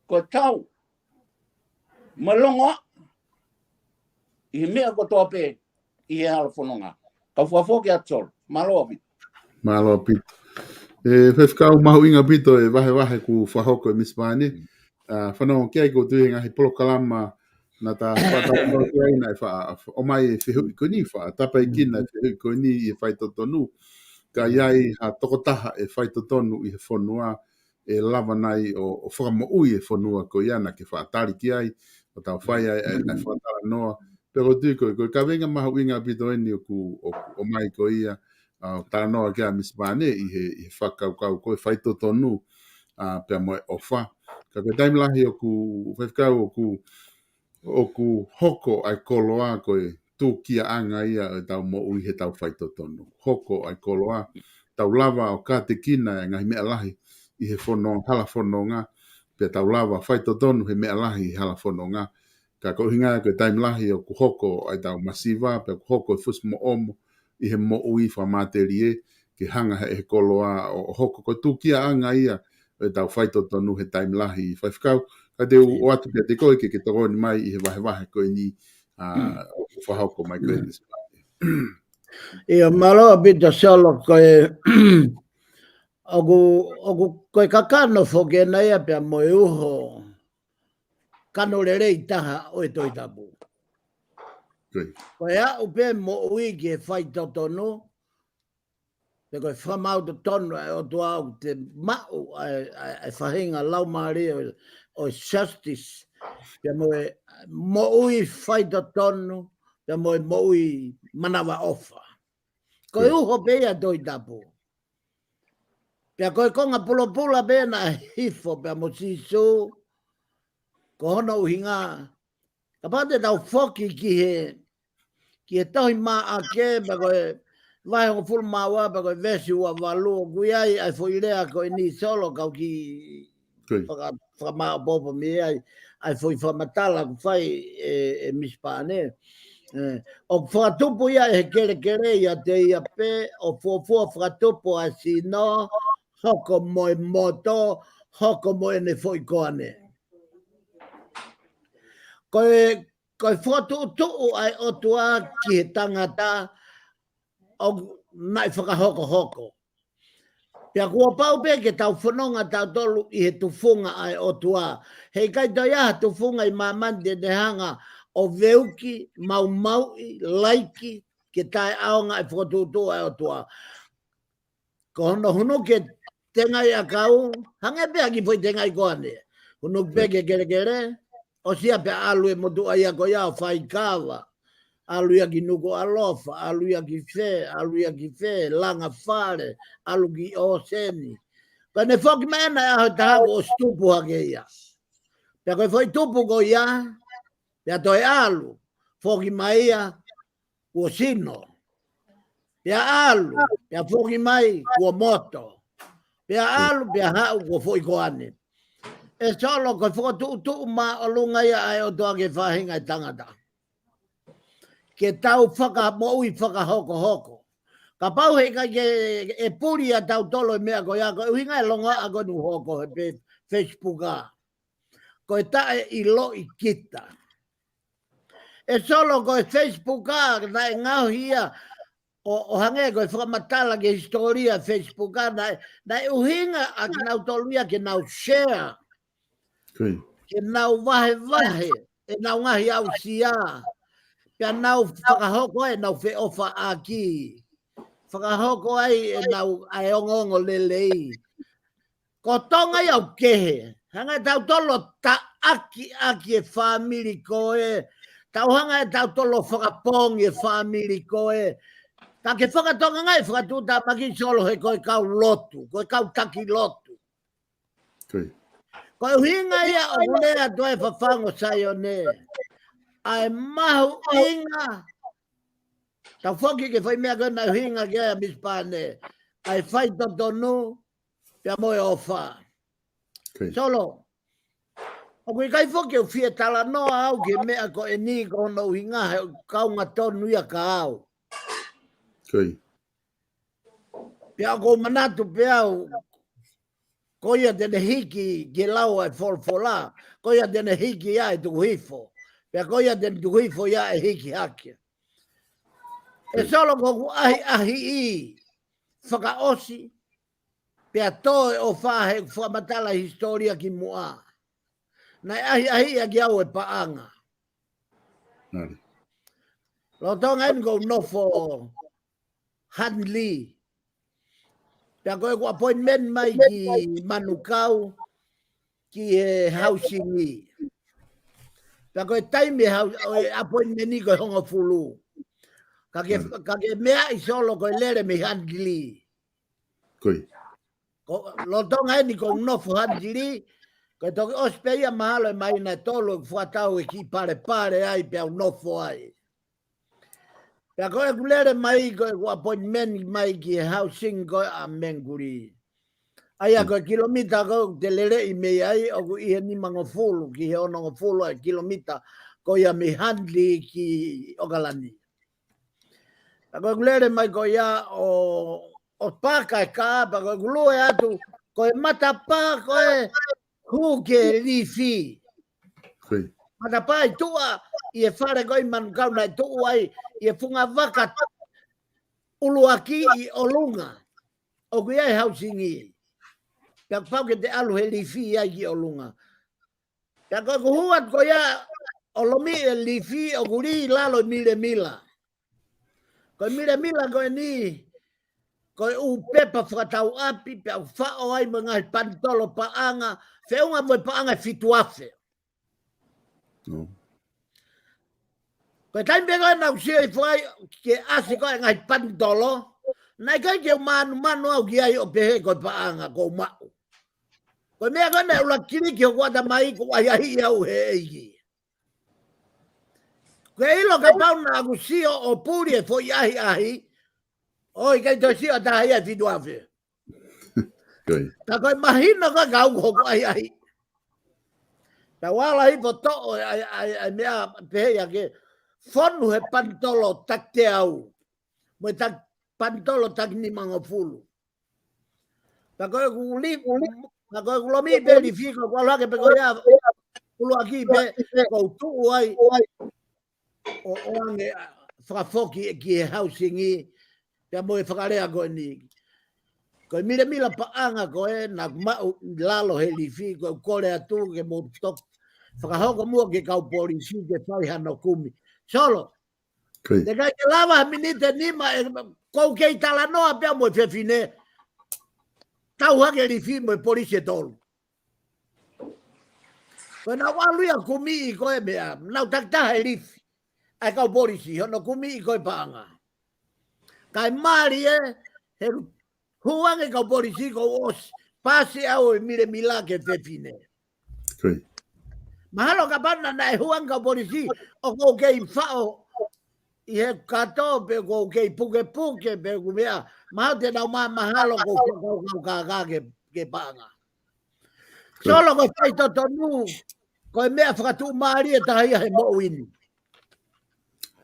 ko e tau mo e longoaʻa ʻi he meʻa kotoa pē ʻi he hala fononga. Kau fakafoki atu Solo. Mālō ʻaupito. Mālō ʻaupito. ʻE, faifekau, mahuʻinga ʻaupito e vahevahe kuo fakahoko ʻe Misi Pane. ʻA, fanongo ki ai, ʻoku ou tui he ngaahi polokalama naʻa ta fakatalanoa ki ai naʻe fa-, ʻomai e fehuʻi ko eni, fa-, tāpuekina e fehuʻi ko eni ʻi he faitotonu. Ka ʻi ai ha tokotaha ʻe faitotonu ʻi he fonua, ʻe lava nai ʻo, ʻo fakamoʻui e fonua ko ia naʻa ke faʻa tali ki ai, ʻo tau fai ai, ʻa e, ʻa e fakatalanoa. Pea ʻoku ou tui ko e, ko e kaveinga mahuʻinga ʻaupito eni ʻoku, ʻoku ʻomai ko ia, ʻa, talanoa ki ai ʻa Misi Pane ʻi he, ʻi he fakakaukau ko e faitotonu, ʻa, pea mo e ʻofa. Ka ko e taimi lahi ʻoku, faifekau, ʻoku, ʻoku hoko ʻa e koloa ko e tūkiaʻanga ia ʻo ʻetau moʻui heʻetau faitotonu. Hoko ʻa e koloa, tau lava ʻo kātekina e ngaahi meʻa lahi ʻi he fono-, hala fononga, pea tau lava faitotonu he meʻa lahi ʻi he hala fononga. Ka ko e ʻuhinga ko e taimi lahi ʻoku hoko ʻa ʻetau masiva, pea ʻoku hoko e fusi moʻomo ʻi he moʻui fakamatelie, ke hanga he, he koloa ʻo, ʻo hoko ko e tūkiaʻanga ia ʻo ʻetau faitotonu he taimi lahi. Faifekau, ka te u ʻoatu kiate koe ke, ke tokoni mai ʻi he vahevahe ko eni, ʻa, ʻoku fakahoko mai ko eni. ʻIo, mālō ʻaupito Solo, ko e, ʻoku, ʻoku, ko e kakano foki ena ia pea mo e uho kano lelei taha ʻo e Tohi Tapu. Ko e aʻu pē moʻui ki he faitotonu, pe ko e fakamaau totonu ʻa e ʻOtua ʻoku te maʻu ʻa e, ʻa e, ʻa e faʻahinga laumālie ʻo, ʻo justice, pea mo e moʻui faitotonu, pea mo e moʻui manavaʻofa. Ko e uho pē ia Tohi Tapu. Pea ko e konga pulopula pē naʻe hifo pea mo Sīsū, ko hono ʻuhinga, kapau te tau foki ki he, ki he tohi Maʻake, pea ko e vahe hongofulu mā ua, pea ko e veesi ua valu, ʻoku ʻi ai ʻa e foʻi lea ko eni Solo, kau kiʻi faka-, fakamāʻopoʻopo mei ai, ʻa e foʻi fakamatala ʻoku fai ʻe, ʻe Misi Pane. ʻE, ʻoku fakatupu ia ʻe he kelekele ʻiate ia pē, ʻo fuofua fakatupu ʻa e sino, hoko mo e moto, hoko mo ʻene foʻi koane. Ko e, ko e fokotuʻutuʻu ʻa e ʻOtua ki he tangata ʻoku naʻe fakahokohoko. Pea kuo pau pē ke tau fononga tautolu ʻi he tufunga ʻa e ʻOtua. Heʻikai toe ʻi ai ha tufunga ʻi māmani te ne hanga ʻo veuki, maumauʻi, laiki, ke taʻeʻaonga e fokotuʻutuʻu ʻa e ʻOtua. Ko hono hunuki e tengaʻi ʻakau, hangē pē ha kiʻi foʻi tengaʻi koane. Hunuki pē ki he kelekele, ʻosi ia pea ʻalu e motuʻa ia ko ia ʻo fai kava. ʻAlu ia ki Nukuʻalofa, ʻalu ia ki fē, ʻalu ia ki fē, langa fale, ʻalu ki ʻōseni. Ka ne foki mai ʻena ʻi he ʻaho ʻe taha kuo ʻosi tupu hake ia. Pea ko e foʻi tupu ko ia, pea toe ʻalu, foki mai ia, kuo sino. Pea ʻalu, pea foki mai, kuo moto. Pea ʻalu, pea haʻu, kuo foʻi koane. ʻE Solo, ko e fokotuʻutuʻu māʻolunga ia ʻa e ʻOtua ki he faʻahinga ʻo e tangata. Ke tau fakamoʻui fakahokohoko. Kapau heʻikai ke ʻe puli ʻa tautolu e meʻa ko ia, ko e ʻuhinga e longoaʻa ko eni ʻoku hoko he pe-, Facebook ā. Ko e taʻeʻiloʻi kita. ʻE Solo, ko e Facebook ā, naʻe ngaohi ia, ʻo, ʻo hangē ko e fakamatala ki he hisitōlia Facebook ā, naʻe, naʻe ʻuhinga ʻa kinautolu ia ke nau share. Ke nau vahevahe ʻenau ngaahi aʻusia. Pea nau fakahoko ai ʻenau feʻofaʻaki. Fakahoko ai ʻenau ʻa e ongoongolelei. Ko Tonga ia ʻoku kehe. Hanga ʻe tautolu ʻo taʻaki ʻaki e fāmili ko ē. Tau hanga ʻe tautolu ʻo fakapoongi e fāmili ko ē. Ka ke fakatonga ngai fakatuʻutāmaki Solo he ko e kau lotu, ko e kau taki lotu. Ko e ʻuhinga ia ʻoku lea atu ai e fafangu ʻo Saione. ʻA e mahuʻinga. Tau foki ki he foʻi meʻa ko ē naʻe ʻuhinga ki ai ʻa Misi Pane. ʻA e faitotonu, pea mo e ʻofa. Solo. ʻOku ʻikai foki ʻo fie talanoa au ki he meʻa ko eni ko hono ʻuhinga he kaunga tonu ia ka au. Pea ʻoku ou manatu pē au, ko ia te ne hiki ke lau ʻa e folofola, ko ia te ne hiki ia ʻe tuku hifo, pea ko ia te ne tuku hifo ia ʻe hiki hake. ʻE Solo, ko ʻeku ʻahiʻahiʻi fakaʻosi, pea toe ʻofa he ʻeku fakamatala e hisitōlia ki muʻa. Naʻe ʻahiʻahiʻi ʻaki au e paʻanga. Lolotonga eni ʻoku ou nofo Huntley. Pea ko ʻeku appointment mai ki Manukau, ki he hausingi. Pea ko e taimi e hau-, ʻo e appointment ko e hongofulu. Ka ke, ka ke meaʻi Solo ko e lele mei Huntley. Ko lolotonga eni ʻoku ou nofo Huntley, ko e toki ʻosi pē ia mahalo e māhina ʻe tolu ʻeku fakatau e kiʻi palepale ai pea u nofo ai. Pea ko ʻeku lele mai, ko ʻeku appointment mai ki he housing ko ē ʻa Menguli. ʻA ia ko e kilomita ko ē ʻoku te leleʻi mei ai, ʻoku ʻi he nimangofulu ki he onongofulu e kilomita ko ia mei Huntley ki ʻOkalani. Pea ko ʻeku lele mai ko ia ʻo, ʻo paka e kā, pea ko ʻeku lue atu, ko e matapā ko ē hū ki he lifi. Matapā ʻi tuʻa ʻi he fale ko ē ʻi Manukau naʻe tuʻu ai ʻi he funga vaka ʻuluaki ʻi ʻolunga. ʻOku ʻi ai e hausingi. Pea pau ke te ʻalu he lifi ai ki ʻolunga. Pea ko ʻeku hū atu ko ia ʻo lomiʻi e lifi ʻoku lī ʻi lalo e milemila. Ko e milemila ko eni, ko e ʻū pepa fakatau ʻapi, pea u faʻo ai mo e ngaahi panitolo paʻanga, feʻunga mo e paʻanga ʻe fitu afe. Ko e taimi pē ko ē naʻa ku sio hifo ai ke ʻasi ko ē ngaahi panitolo, naʻe ʻikai ke u mānumanu au ki ai ʻo pehē ko e paʻanga ʻoku ou maʻu. Ko e meʻa ko ē naʻe ʻuluaki kiliki hoku ʻatamai ʻoku ʻahiʻahiʻi au he ʻEiki. Ko e ʻilo kapau naʻa ku sio ʻo puli e foʻi ʻahiʻahi, ʻoku ʻikai toe sio ha taha ia ʻe fitu afe. Ka ko e mahino ko ē ka u hoku ʻahiʻahi. Pea u ala hifo ʻo toʻo e, ʻa e, ʻa e, ʻa e meʻa pehē ia ke fonu he panitolo taki teau. Mo e taki, panitolo taki nimangofulu. Pea ko ʻeku li-, pea ko ʻeku lomiʻi pē lifi ko ʻeku ʻalu hake pē ko ia ʻuluaki pē ʻoku ou tuʻu ai ʻo, ʻo ʻoange, ʻa, fakafoki ki he hausingi, pea mo e fakalea ko eni. Ko e milemila paʻanga ko ē naʻa ku maʻu ʻi lalo he lifi, ko ʻeku kole atu ke mou toki fakahoko muʻa ki he kau polisi ke fai hano kumi. Solo, te kai ke lava ha miniti ʻe nima ʻe, ʻoku ou kei talanoa pea mo e fefine. Tau hake lifi mo e polisi ʻe tolu. Ko ʻenau ʻalu ia ʻo kumi ʻi ko e meʻa, nau takitaha e lifi. ʻa e kau polisi, hono kumi ʻi ko e paʻanga. Kae mālie, he hū ange kau polisi ko ʻosi, pasi au e milemila ke fefine. Koe. Mahalo kapau naʻe hū ange kau polisi, ʻoku ou kei faʻo ʻi he kato pe ʻoku ou kei pukepuke pe ʻoku meʻa, mahalo te nau ma-, mahalo ko fakau kau kākā ke, ke paʻanga. Solo ko e faitotonu, ko e meʻa fakatuʻumālie taha ia he moʻui ni.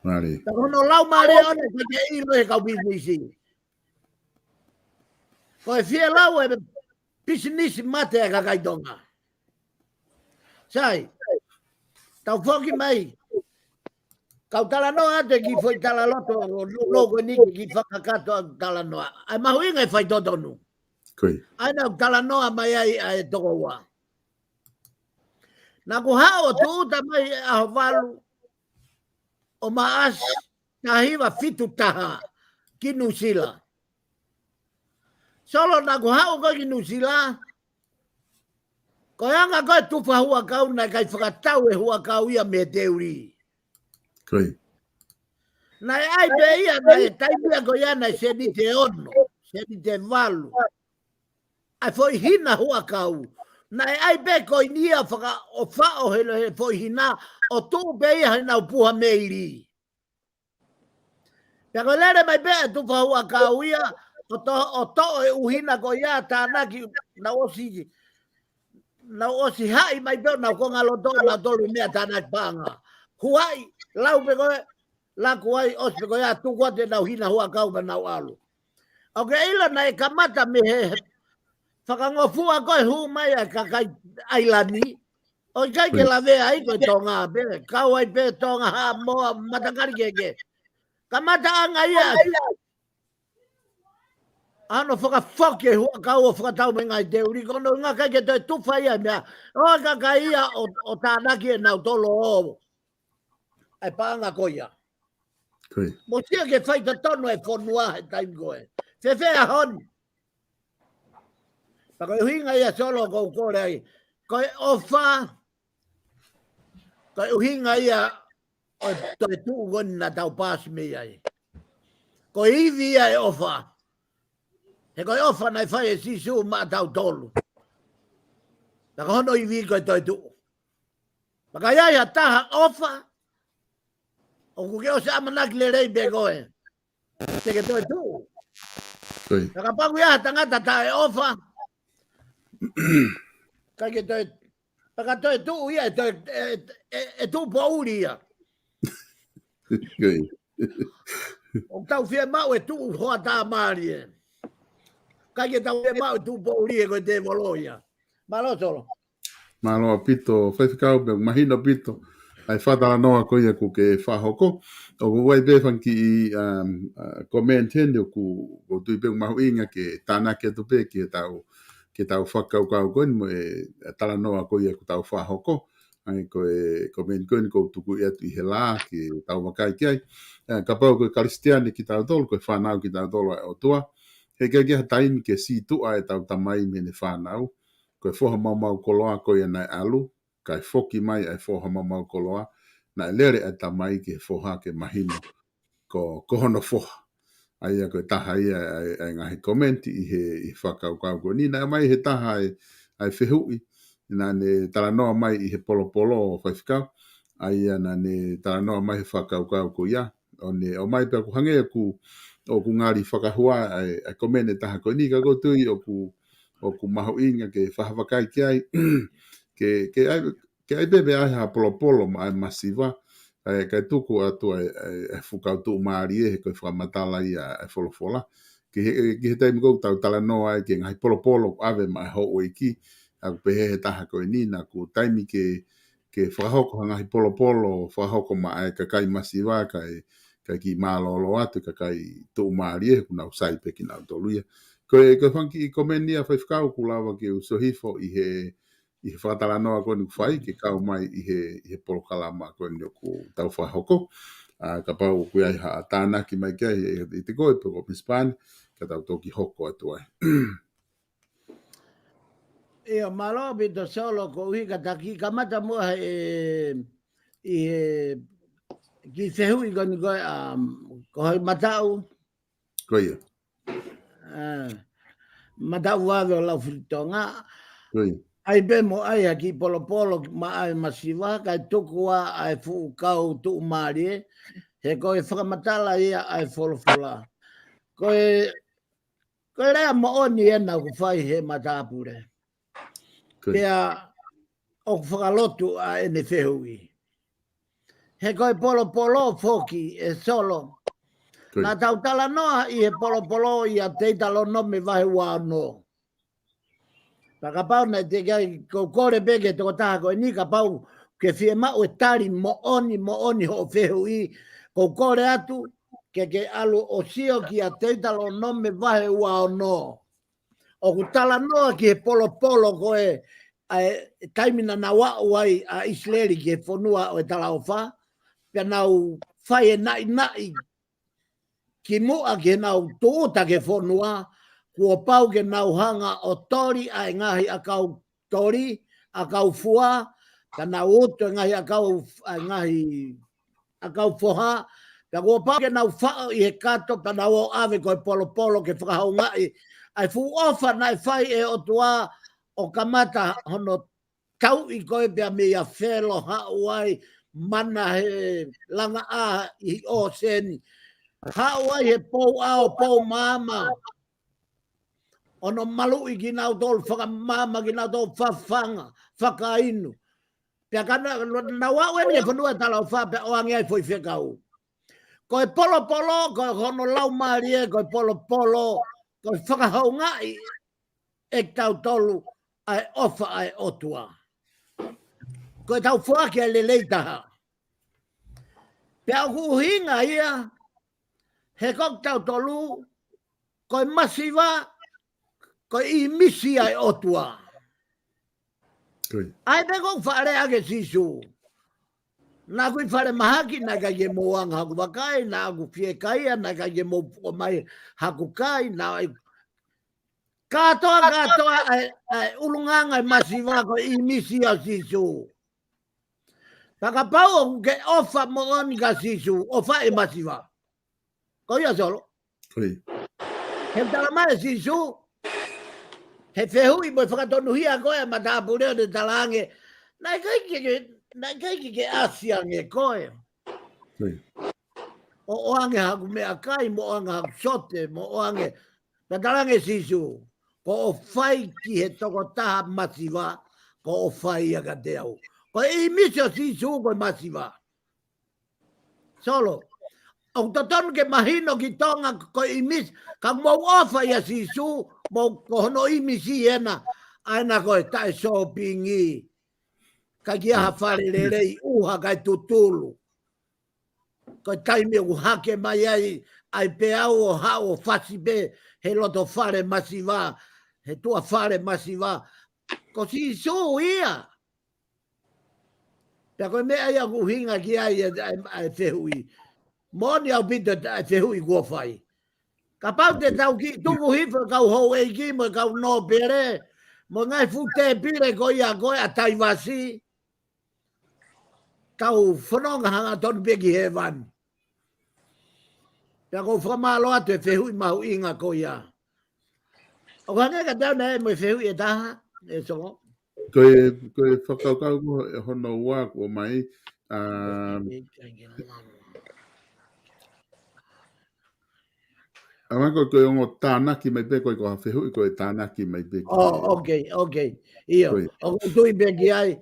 Mālie. Ka ko hono lau mālie ʻona ke ke ʻilo he kau pisinisi. Ko e fie lau e pisinisi mate ʻa e kakai Tonga. Sai, tau foki mai. Kau talanoa atu e kiʻi foʻi talaloto, no, no ko eni ke kiʻi fakakakato ʻa e talanoa. ʻA e mahuʻinga e faitotonu. Koe. ʻA ia naʻa ku talanoa mai ai ʻa e toko ua. Naʻa ku haʻu ʻo tūʻuta mai ʻi he ʻaho valu ʻo Maʻasi, taha hiva fitu taha ki Nuʻusila. Solo naʻa ku haʻu ko ē ki Nuʻusila, ko e anga ko ē tufa huʻakau naʻe ʻikai fakatau e huʻakau ia mei he teuli. Koe. Naʻe ʻai pē ia, naʻe taimi ia ko ia naʻe seniti ʻe ono, seniti ʻe valu. ʻA e foʻi hina huʻakau. Naʻe ʻai pē ko eni ia faka-, ʻo faʻo he, he foʻi hina, ʻo tuʻu pē ia he nau puha meili. Pea ko e lele mai pē ʻa e tufa huʻakau ia, ʻo to-, ʻo toʻo e ʻū hina ko ia tānaki, nau ʻosi, nau ʻosi haʻi mai pē ʻo nau konga loto, nau tolu meʻa tānaki paʻanga. Huaʻi, lau pē ko ē, laku ai, ʻosi pē ko ia, tuku atu e nau hina huʻakau pea nau ʻalu. ʻOku ke ʻilo naʻe kamata mei he fakangofua ko ē hū mai ʻa e kakai ʻAilani, ʻo ʻikai ke lavea ai ko e Tonga pē, kau ai pē Tonga, Haʻamoa, matakali kehekehe. Kamata anga ia ʻa hono fakafoki e huʻakau ʻo fakatau mei he ngaahi teuli, ko hono ʻuhinga ʻikai ke toe tufa ia e meʻa. ʻO e kakai ia ʻo, ʻo tānaki ʻe nautolu ʻa e paʻanga ko ia. Koe. Mo sio ki he faitotonu e fonua he taimi ko ē. Fēfē ʻaho ni? Pea ko e ʻuhinga ia Solo ʻoku ou kole ai. Ko e ʻofa, ko e ʻuhinga ia ʻo e toetuʻu ko eni naʻa tau pasi mei ai. Ko e ivi ia e ʻofa. He ko e ʻofa naʻe fai ʻe Sīsū maʻatautolu. Pea ko hono ivi ko e toetuʻu. Pea ka ʻi ai ha taha ʻofa, ʻoku ke ʻosi ʻamanaki lelei pē koe te ke toetuʻu. Koe. Pea kapau ʻoku ʻi ai ha tangata taʻeʻofa, ʻikai ke toe, pea ka toetuʻu ia, ʻe toe, ʻe, ʻe, ʻe tuʻu poʻuli ia. Koe. ʻOku tau fiemaʻu e tuʻu hoʻatā mālie. ʻIkai ke tau fiemaʻu e tuʻu poʻuli he ko e tēvolo ia. Mālō Solo. Mālō ʻaupito, Faifekau, pea mahino ʻaupito ʻa e fakatalanoa ko ia ʻoku ke fakahoko. ʻOku ʻi ai pē fanga kiʻi, um, uh, comment heni ʻoku, ʻoku ou tui pē ʻoku mahuʻinga ke tānaki atu pē ki heʻetau, ki heʻetau fakakaukau ko eni mo e talanoa ko ia ʻoku tau fakahoko. ʻA ia ko e comment ko eni ʻoku ou tuku atu ʻi he lā ke tau vakai ki ai. Uh, kapau ko e Kalisitiane kitautolu, ko e fānau kitautolu ʻa e ʻOtua, heʻikai ke ʻi ai ha taimi ke sītuʻa ʻetau tamai mei heʻene fānau. Ko e foha maumau koloa ko ia naʻe ʻalu, kae foki mai ʻa e foha maumau koloa, naʻe lele ʻa e tamai ki he foha ke mahino ko, ko hono foha. ʻA ia ko e taha ia ʻa e, ʻa e ngaahi comment ʻi he, ʻi he fakakaukau ko eni. Naʻe ʻomai he taha ʻa e, ʻa e fehuʻi, naʻa ne talanoa mai ʻi he polopolo, Faifekau, ʻa ia naʻa ne talanoa mai he fakakaukau ko ia. ʻO ne ʻomai pea ʻoku hangē ʻoku, ʻoku ngali fakahua ʻa e, ʻa e comment ʻe taha ko eni, ka ʻoku ou tui ʻoku, ʻoku mahuʻinga ke fakavakai ki ai. Ke, ke ʻai, ke ʻai pē pea ʻai ha polopolo maʻa e masiva, ʻa e kae tuku atu ʻa e, ʻa e, ʻa e fuʻu kau tuʻumālie he ko e fakamatala ia ʻa e folofola. Ki he, ki he taimi ʻoku tau talanoa ai ki he ngaahi polopolo ʻoku ʻave maʻa e houʻeiki, ʻa ʻoku pehē he taha ko eni naʻa ʻoku taimi ke, ke fakahoko ha ngaahi polopolo, fakahoko maʻa e kakai masiva kae, kae kiʻi mālōlō atu e kakai tuʻumālie he ʻoku nau sai pē kinautolu ia. Ko e, ko e fanga kiʻi comment ia Faifekau ʻoku lava ke u sio hifo ʻi he, ʻi he fakatalanoa ko eni ʻoku fai ke kau mai ʻi he, ʻi he polokalama ko eni ʻoku tau fakahoko. ʻA, kapau ʻoku ʻi ai ha tānaki mai ki ai, ʻe, ʻe te koe pe ko Miss Pani, ka tau toki hoko atu ai. ʻIo, mālō ʻaupito Solo, koeʻuhi ka ta kiʻi kamata muʻa he, ʻi he, Ki he fehuʻi ko eni ko ē, um, ko hai mataʻu? Ko ia. Uh, mataʻu vave ʻo lau filitonga. Ko ia. ʻAi pē mo ʻai ha kiʻi polopolo maʻa e masiva, kae tuku ā ʻa e fuʻu kau tuʻumālie, he ko e fakamatala ia ʻa e folofola. Ko e, ko e lea moʻoni ena ʻoku fai he matāpule. Ko ia. Pea ʻoku fakalotu ʻa ʻene fehuʻi. He ko e polopolo foki ʻe Solo. Ko ia. Naʻa tau talanoa ʻi he polopolo ʻia Teutalōnome vahe ua ono. Pea kapau naʻe teʻeki ai, ʻoku ou kole pē ki he tokotaha ko eni kapau ke fiemaʻu e tali moʻoni, moʻoni hoʻo fehuʻi, ʻoku ou kole atu ke ke ʻalu ʻo sio kia Teutalōnome vahe ua ono. ʻOku talanoa ki he polopolo ko ē, ʻa e taimi naʻa nau aʻu ai ʻa ʻIsileli ki he fonua ʻo e talaʻofa, pea nau fai e naʻinaʻi kimuʻa ke nau tūʻuta ki he fonua, kuo pau ke nau hanga ʻo toli ʻa e ngaahi ʻakau toli, ʻakau fua, pea nau utu e ngaahi ʻakau, ʻa e ngaahi ʻakau foha, pea kuo pau ke nau faʻo ʻi he kato, pea nau ō ʻo ʻave ko e polopolo ke fakahoungaʻi ʻa e fuʻu ʻofa naʻe fai ʻe he ʻOtua ʻo kamata hono tauʻi ko ē pea mei a Felo haʻu ai, mana he langaʻā ʻi ʻōseni. Haʻu ai he pou ʻao, pou maama. ʻO hono maluʻi kinautolu, fakamaama kinautolu, fafanga, fakainu. Pea ka na, nau aʻu eni ki he fonua talaʻofa pea ʻoange ai foʻi fekau. Ko e polopolo, ko hono laumālie, ko e polopolo, ko e fakahoungaʻi ʻe kitautolu ʻa e ʻofa ʻa e ʻOtua. Ko e tau foaki ʻa e lelei taha. Pea ʻoku ʻuhinga ia, he ko kitautolu, ko e masiva, ko e ʻīmisi ʻa e ʻOtua. Ko ia. ʻAi pē ko e fakalea ʻa Sīsū. Naʻa ku ʻi fale mahaki, naʻe ʻikai ke mou anga haku vakai, naʻa ku fiekaia, naʻe ʻikai ke mou puʻo mai haku kai, naʻe kātoa, kātoa ʻa e, ʻa e ʻulungaanga ʻa e masiva ko e ʻīmisi ʻa Sīsū. Pea kapau ʻoku ke ʻofa moʻoni kia Sīsū, ʻofa e masiva. Ko ia Solo. Ko ia. He talamai ʻe Sīsū, he fehuʻi mo e fakatonuhia ko ē ʻa e matāpule ʻo ne talaange, naʻe ʻikai ke, ke, naʻe ʻikai ke ke ʻasi ange koe. Ko ia. ʻO ʻoange haku meʻakai, mo ʻoange haku sote, mo ʻoange. Pea talaange ʻe Sīsū, ko hoʻo fai ki he tokotaha masiva, ko hoʻo fai ia kiate au. Ko e ʻīmisi ʻo Sīsū ko e masiva. Solo. ʻOku totonu ke mahino ki Tonga ko e ʻīmisi, ka mou ʻofa ʻia Sīsū, mou ko hono ʻīmisi ena, ʻa ena ko e taʻe sōpingi, ʻikai ke ʻi ai ha fale lelei, ʻuha kae tutulu. Ko e taimi ʻoku hake mai ai, ʻai pē au ʻo haʻu ʻo fasi pē, he loto fale masiva, he tuʻa fale masiva. Ko Sīsū ia. Pea ko e meʻa ia ʻoku ʻuhinga ki ai ʻa e, ʻa e, ʻa e fehuʻi. Moʻoni ʻaupito ʻa e fehuʻi kuo fai. Kapau te tau kiʻi tuku hifo e kau houʻeiki mo e kau nōpele, mo e ngaahi fuʻu tēpile ko ia ko ē ʻa Taivasi, tau fononga hangatonu pē ki hēvani. Pea ʻoku ou fakamālō atu e fehuʻi mahuʻinga ko ia. ʻOku hangē ka tau naʻe mo e fehuʻi ʻe taha, ʻe Solo. Ko e, ko e fakakaukau ko ē hono ua kuo ʻomai, ʻa, ʻa, ko e, ko e ongo tānaki mai pē, ko e, ko ha fehuʻi ko e tānaki mai pē ki. Oh, okay, okay. ʻIo. Ko ia. ʻOku ou tui pē ki ai,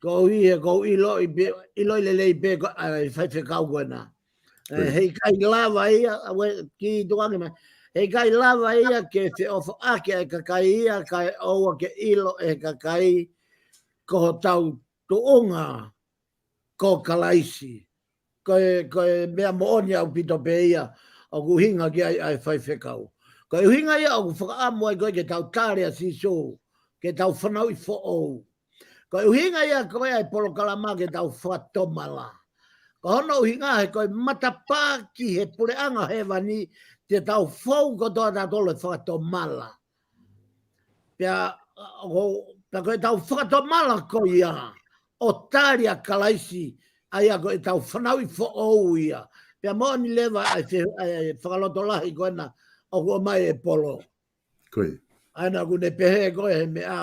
ko ia, ko e ʻiloʻi pē, ʻiloʻi lelei pē ko ē ʻa e faifekau ko ena. ʻE, ko ia. He ʻikai lava ia, ʻa, ue, ki tuangi mai. He ʻikai lava ia ke feʻofaʻaki ʻa e kakai ia, kae ʻoua ke ʻilo ʻe he kakai ko hotau tuʻunga ko Kalaisi. Ko e, ko e meʻa moʻoni ʻaupito pē ia, ʻoku ʻuhinga ki ai ʻa e faifekau. Ko e ʻuhinga ia ʻoku fakaʻamu ai ko ē ke tau tali ʻa Sīsū, ke tau fanauʻi foʻou. Ko e ʻuhinga ia ko ē ʻa e polokalama ke tau fakatomala. Ko hono ʻuhinga he ko e matapā ki he puleʻanga hēvani, te tau fou kotoa tautolu ʻo fakatomala. Pea, ʻo, pea ko e tau fakatomala ko ia, ʻo tali ʻa Kalaisi, ʻA ia ko ʻetau fanauʻi foʻou ia. Pea moʻoni leva ʻa e fe-, ʻa e fakalotolahi ko ena ʻoku ʻomai ʻe Polo. Ko ia. ʻA ia naʻa ku ne pehē ko e he meʻa,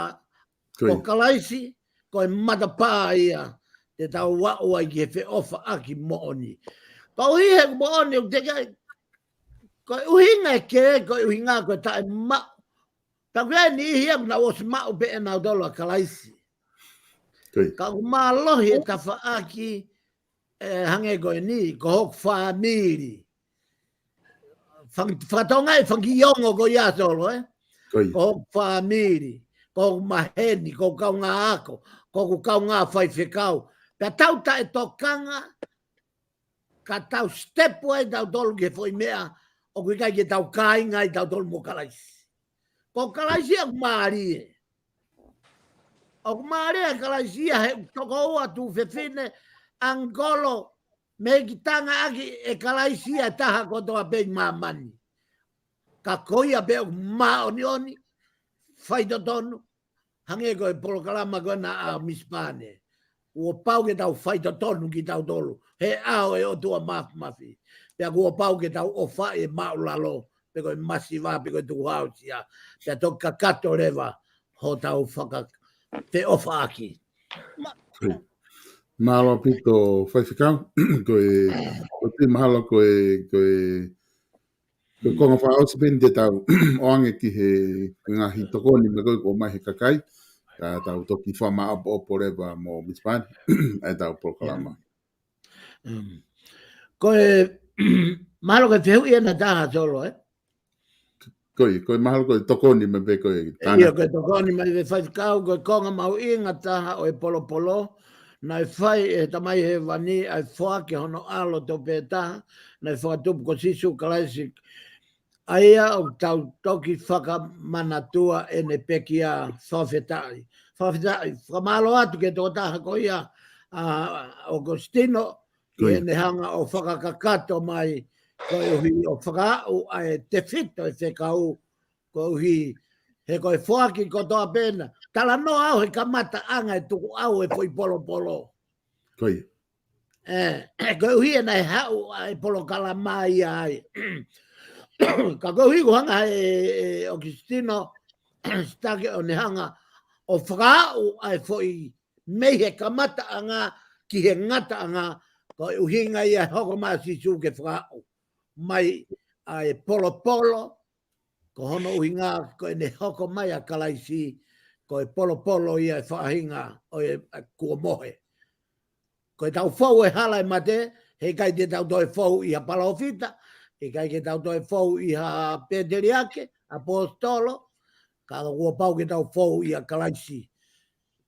ko ia, ko Kalaisi, ko e matapā ia te tau aʻu ai ki he feʻofaʻaki moʻoni. Koeʻuhi he moʻoni ʻoku teʻeki ai, ko e ʻuhinga ʻe kē, ko e ʻuhinga ko e taʻemaʻu. Pea ko e niʻihi ia ʻoku nau ʻosi maʻu pē ʻe nautolu ʻa Kalaisi. Ko ia. Ka ʻoku mālohi e tafaʻaki, ʻe hangē ko eni, ko hoku fāmili. Fang-, fakatonga e fanga kiʻi ongo ko ia Solo, ē? Ko ia. Ko hoku fāmili, ko hoku maheni, ko hoku kaungā ako, ko hoku kaungā faifekau. Pea tau taʻetokanga, ka tau step ai tautolu ki he foʻi meʻa, ʻoku ʻikai ke tau kāinga ai tautolu mo Kalaisi. Ko Kalaisi ʻoku mālie. ʻOku mālie ʻa Kalaisi ia he ʻoku tokoua tuofefine, ʻangikolo, mei he kiʻi tangataʻeiki ʻe Kalaisi ia ʻe taha kotoa pē ʻi māmani. Ka ko ia pē ʻoku māʻoniʻoni, faitotonu, hangē ko e polokalama ko ena ʻa Misi Pane. Kuo pau ke tau faitotonu kitautolu he ʻao ʻo e ʻOtua Māfimafi. Pea kuo pau ke tau ʻofaʻi e māʻulalo, pe ko e masiva, pe ko e tukuhāusia. Pea toki kakato leva hotau faka-, feʻofaʻaki. Ma- Mālō ʻaupito faifekau, ko e, ko e mahalo ko e, ko e Ko e konga fakaʻosi pē eni te tau ʻoange ki he ngaahi tokoni meʻa ko ē ʻoku ʻomai he kakai. Ka tau toki fakamāʻopoʻopo leva mo Misi Pane ʻa ʻetau polokalama. Mm. Ko e, mahalo ko e fehuʻi ena ʻe taha Solo, ē? Ko e, ko e mahalo ko e tokoni mai pē ko e tana. ʻIo, ko e tokoni mai pē faifekau, ko e konga mahuʻinga taha ʻo e polopolo, naʻe fai ʻe he Tamai Hēvani ʻa e foaki hono ʻAlo tofu pē taha, naʻe fakatupu ko Sīsū Kalaisi. ʻA ia ʻoku tau toki fakamanatua ʻene pekia. Fakafetaʻi. Fakafetaʻi. Fakamālō atu ki he tokotaha ko ia, ʻa ʻOkositino, ʻi heʻene hanga ʻo fakakakato mai, koeʻuhi ʻo fakaaʻu ʻa e tefito ʻo e fekau, koeʻuhi he ko e foaki kotoa pē ena. Talanoa au he kamataʻanga e tukuʻau e foʻi polopolo. Ko ia. ʻE, koeʻuhi ʻe naʻe haʻu ʻa e polokalama ia ai. Ka koeʻuhi ko e hanga ʻe, ʻe ʻOkositino Sitake ʻo ne hanga ʻo fakaaʻu ʻa e foʻi mei he kamataʻanga ki he ngataʻanga, ko e ʻuhinga ia e hoko mai ʻa Sīsū ke fakaaʻu mai ʻa e polopolo, ko hono ʻuhinga ko ʻene hoko mai ʻa Kalaisi, ko e polopolo ia e faʻahinga ʻo e, ʻa e kuo mohe. Ko ʻetau fou e hala ʻo e mate, heʻikai te tau toe fou ʻi ha palōfita, heʻikai ke tau toe fou ʻi ha pēteliake, ʻaposetolo, ka kuo pau ke tau fou ʻia Kalaisi.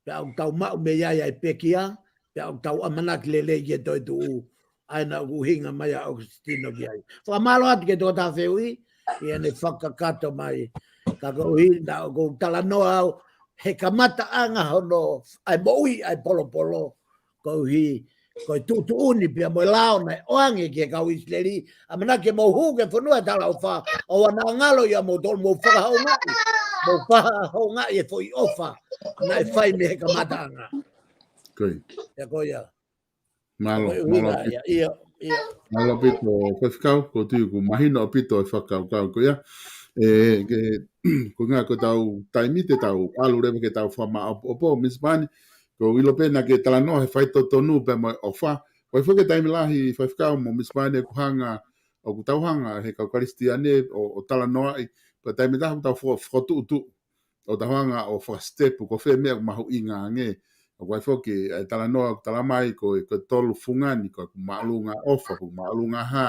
Pea ʻoku tau maʻu mei ai ʻa e pekia, pea ʻoku tau ʻamanaki lelei ki he toetuʻu, ʻa ia naʻe ʻuhinga mai ʻa ʻOkositino ki ai. Fakamālō atu ki he tokotaha fehuʻi, ʻi heʻene fakakakato mai. Ka koeʻuhi naʻa ku talanoa au, he kamataʻanga hono, ʻa e moʻui ʻa e polopolo, koeʻuhi ko e tuʻutuʻuni pea mo e lao naʻe ʻoange ki he kau ʻIsileli, ʻamanaki ke mou hū ki he fonua ʻo e talaʻofa, ʻoua naʻa ngalo ʻia moutolu, mou fakahoungaʻi, mou fakahoungaʻi e foʻi ʻofa naʻe fai mei he kamataʻanga. Ko ia. ʻIa ko ia. Mālō, mālō ʻaupito. ʻIa, ʻia. Mālō ʻaupito, faifekau, ʻoku ou tui ʻoku mahino ʻaupito e fakakaukau ko ia. ʻE, ke, ko e ʻuhinga ko ʻetau taimi te tau ʻalu leva ke tau fakamāʻopoʻopo, Misi Pane, ʻoku ou ʻilo pē naʻa ke talanoa he faitotonu pea mo e ʻofa. Ko e foʻi ke taimi lahi, faifekau mo Misi Pane, ʻoku hanga, ʻoku tau hanga he kau Kalisitiane ʻo, ʻo talanoaʻi, ko e taimi taha ʻoku tau fo-, fokotuʻutuʻu ʻo tau hanga ʻo fakasitepu ko fē meʻa ʻoku mahuʻinga ange. ʻOku ʻi ai foki ʻa e talanoa ʻoku talamai ko e, ko e tolu fungani, ko e ʻoku māʻolunga ʻofa, ko e ʻoku māʻolunga hā,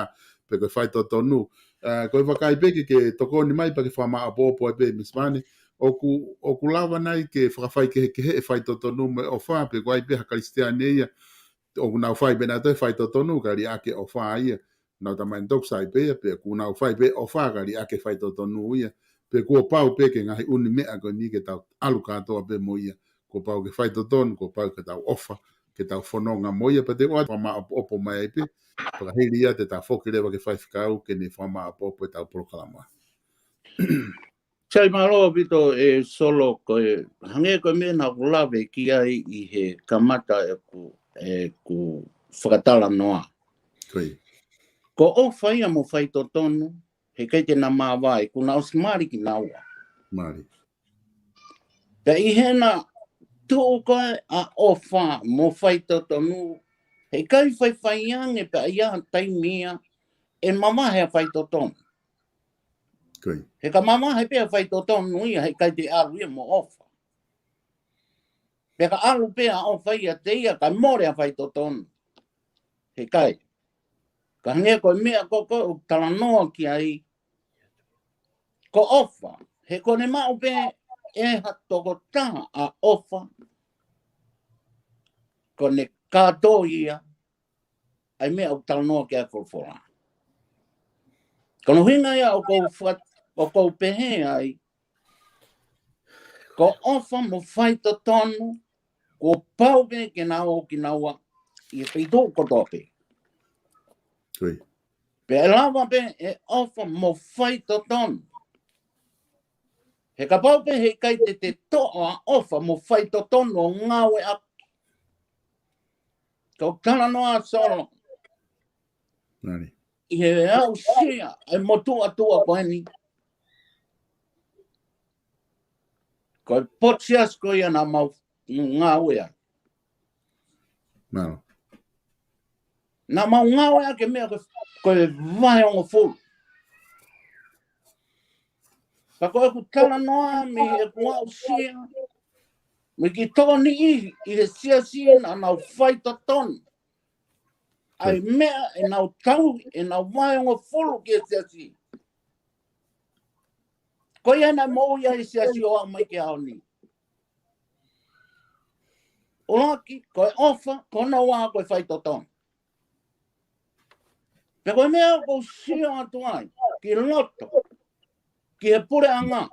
pe ko e faitotonu. ʻA, ko e vakai pē ke, ke tokoni mai pea ke fakamāʻopoʻopo ai pē Misi Pane, ʻoku, ʻoku lava nai ke fakafaikehekehe e faitotonu mo e ʻofa, pe ʻoku ʻi ai pē ha Kalisitiane ia, ʻoku nau fai pē nautolu e faitotonu, ka liʻaki e ʻofa ia. Nau tamai toku sai pē ia, pe ʻoku nau fai pē ʻofa ka liʻaki e faitotonu ia. Pe kuo pau pē ke ngaahi ʻū meʻa ko eni ke tau ʻalu kātoa pē mo ia. Kuo pau ke faitotonu, kuo pau ke tau ʻofa, ke tau fononga mo ia, pea te u ʻoatu fakamāʻopoʻopo mai ai pē. Pea ka hili ia te tau foki leva ki he faifekau ke ne fakamāʻopoʻopo ʻetau polokalama. Sai, mālō ʻaupito ē Solo, ko e hangē ko e meʻa naʻa ku lave ki ai ʻi he kamata ʻeku, ʻeku fakatalanoa. Ko ʻofa ia mo faitotonu, heʻikai te na māvae, kuo na ʻosi mali kinaua. Pea ʻi heʻena tuʻu ko ē ʻa ʻofa mo faitotonu, heʻikai faifai ange pea ʻi ai ha taimi ia ʻe mavahe ʻa faitotonu. He ka mavahe pē ʻa faitotonu ia, heʻikai te ʻalu ia mo ʻofa. Pea ka ʻalu pē ʻa ʻofa ia te ia, ka mole ʻa faitotonu. Heʻikai. Ka hangē ko e meʻa ko ē ʻoku talanoa ki ai, ko ʻofa. He ko ʻene maʻu pē ʻe ha tokotaha ʻa ʻofa, ko ʻene kātoi ia ʻa e meʻa ʻoku talanoa ki ai e folofola. Ko hono ʻuhinga ia ʻoku ou faka-, ʻoku ou pehē ai, ko ʻofa mo faitotonu, kuo pau pē ke na ō kinaua ʻi he feituʻu kotoa pē. Pea ʻe lava pē ʻe ʻofa mo faitotonu. He kapau pē heʻikai te te toʻo ʻa ʻofa mo faitotonu ʻo ngāueʻaki. Kau talanoa Solo. ʻI he aʻusia ʻa e motuʻa tuʻa ko eni, ko e potu siasi ko ia naʻa mau ngāue ai. Naʻa mau ngāueʻaki e meʻa ko, ko e vahe hongofulu. Ka ko ʻeku talanoa mei heʻeku aʻusia, mei he kiʻi tokoni ʻi, ʻi he siasi naʻa nau faitotonu ʻa e meʻa ʻenau tauhi, ʻenau vahe hongofulu ki he siasi. Ko ia naʻe moʻui ai e siasi ʻo aʻu mai ki he ʻaho ni. ʻUluaki, ko e ʻofa, ko hono ua ko e faitotonu. Pea ko e meʻa ʻoku ou sio atu ai ki loto, ki he puleʻanga.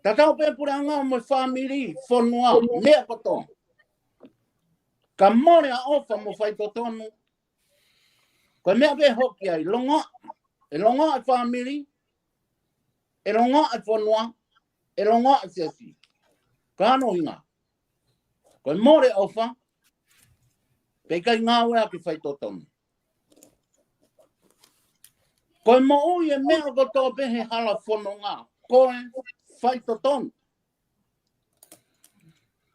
Tatau pē puleʻanga mo e fāmili, fonua, meʻa kotoa. Ka mole ʻa ʻofa mo faitotonu, ko e meʻa pē hoki ai, longoaʻa, ʻe longoaʻa e fāmili, ʻe longoaʻa e fonua, ʻe longoaʻa e siasi. Ko hono ʻuhinga, ko e mole ʻofa, pea ʻikai ngāueʻaki e faitotonu. Ko e moʻui e meʻa kotoa pē he hala fononga, ko e faitotonu.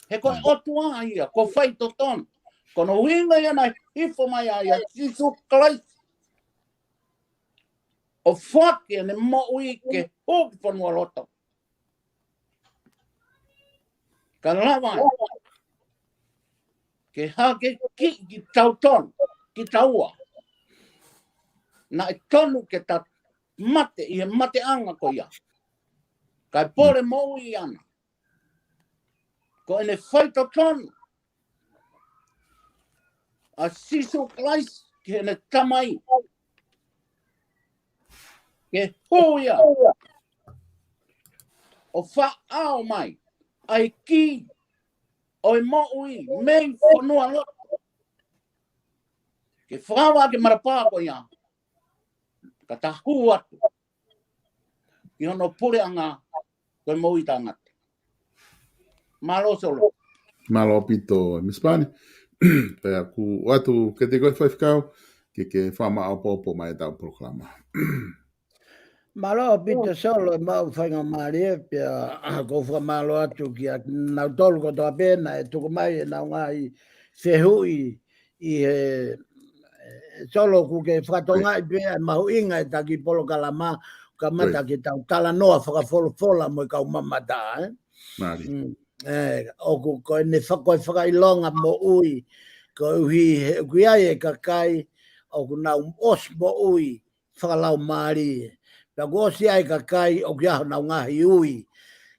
He ko e ʻOtua ia, ko e faitotonu. Ko hono ʻuhinga ia naʻe hifo mai ai ʻa Sīsū Kalaisi ʻo foaki ʻene moʻui ke hū ki fonualoto. Ka lava ai ke hake ki, kitautolu, kitaua. Naʻe tonu ke ta mate ʻi he mateʻanga ko ia. Kae pole moʻui ʻana. Ko ʻene faitotonu ʻa Sīsū Kalaisi ki heʻene Tamai, ke hū ia ʻo faʻao mai ʻa e kī ʻo e moʻui mei fonualoto. Ke fakaava ke matapā ko ia, ka ta hū atu ki hono puleʻanga ko e moʻui taʻengata. Mālō Solo. Mālō ʻaupito, Misipani. Pea ʻoku ʻoatu kiate koe Faifekau, ke ke fakamaʻopoʻopo mai ʻetau polokalama. Mālō ʻaupito Solo, ʻemau faingamālie, pea ʻoku ou fakamālō atu kia nautolu kotoa pē naʻe tuku mai ʻenau ngaahi fehuʻi ʻi he, ʻe Solo, ʻoku ke fakatokangaʻi pē ʻa e mahuʻinga ʻetau kiʻi polokalama, kamata ke tau talanoa fakafolofola mo e kau mamata, ē? ʻE, ʻoku ko ʻene faka-, ko e fakaʻilonga moʻui, koeʻuhi he ʻoku ʻi ai e kakai ʻoku nau ʻosi moʻui fakalaumālie. Pea kuo ʻosi ʻi ai e kakai ʻoku ʻi ai honau ngaahi ui.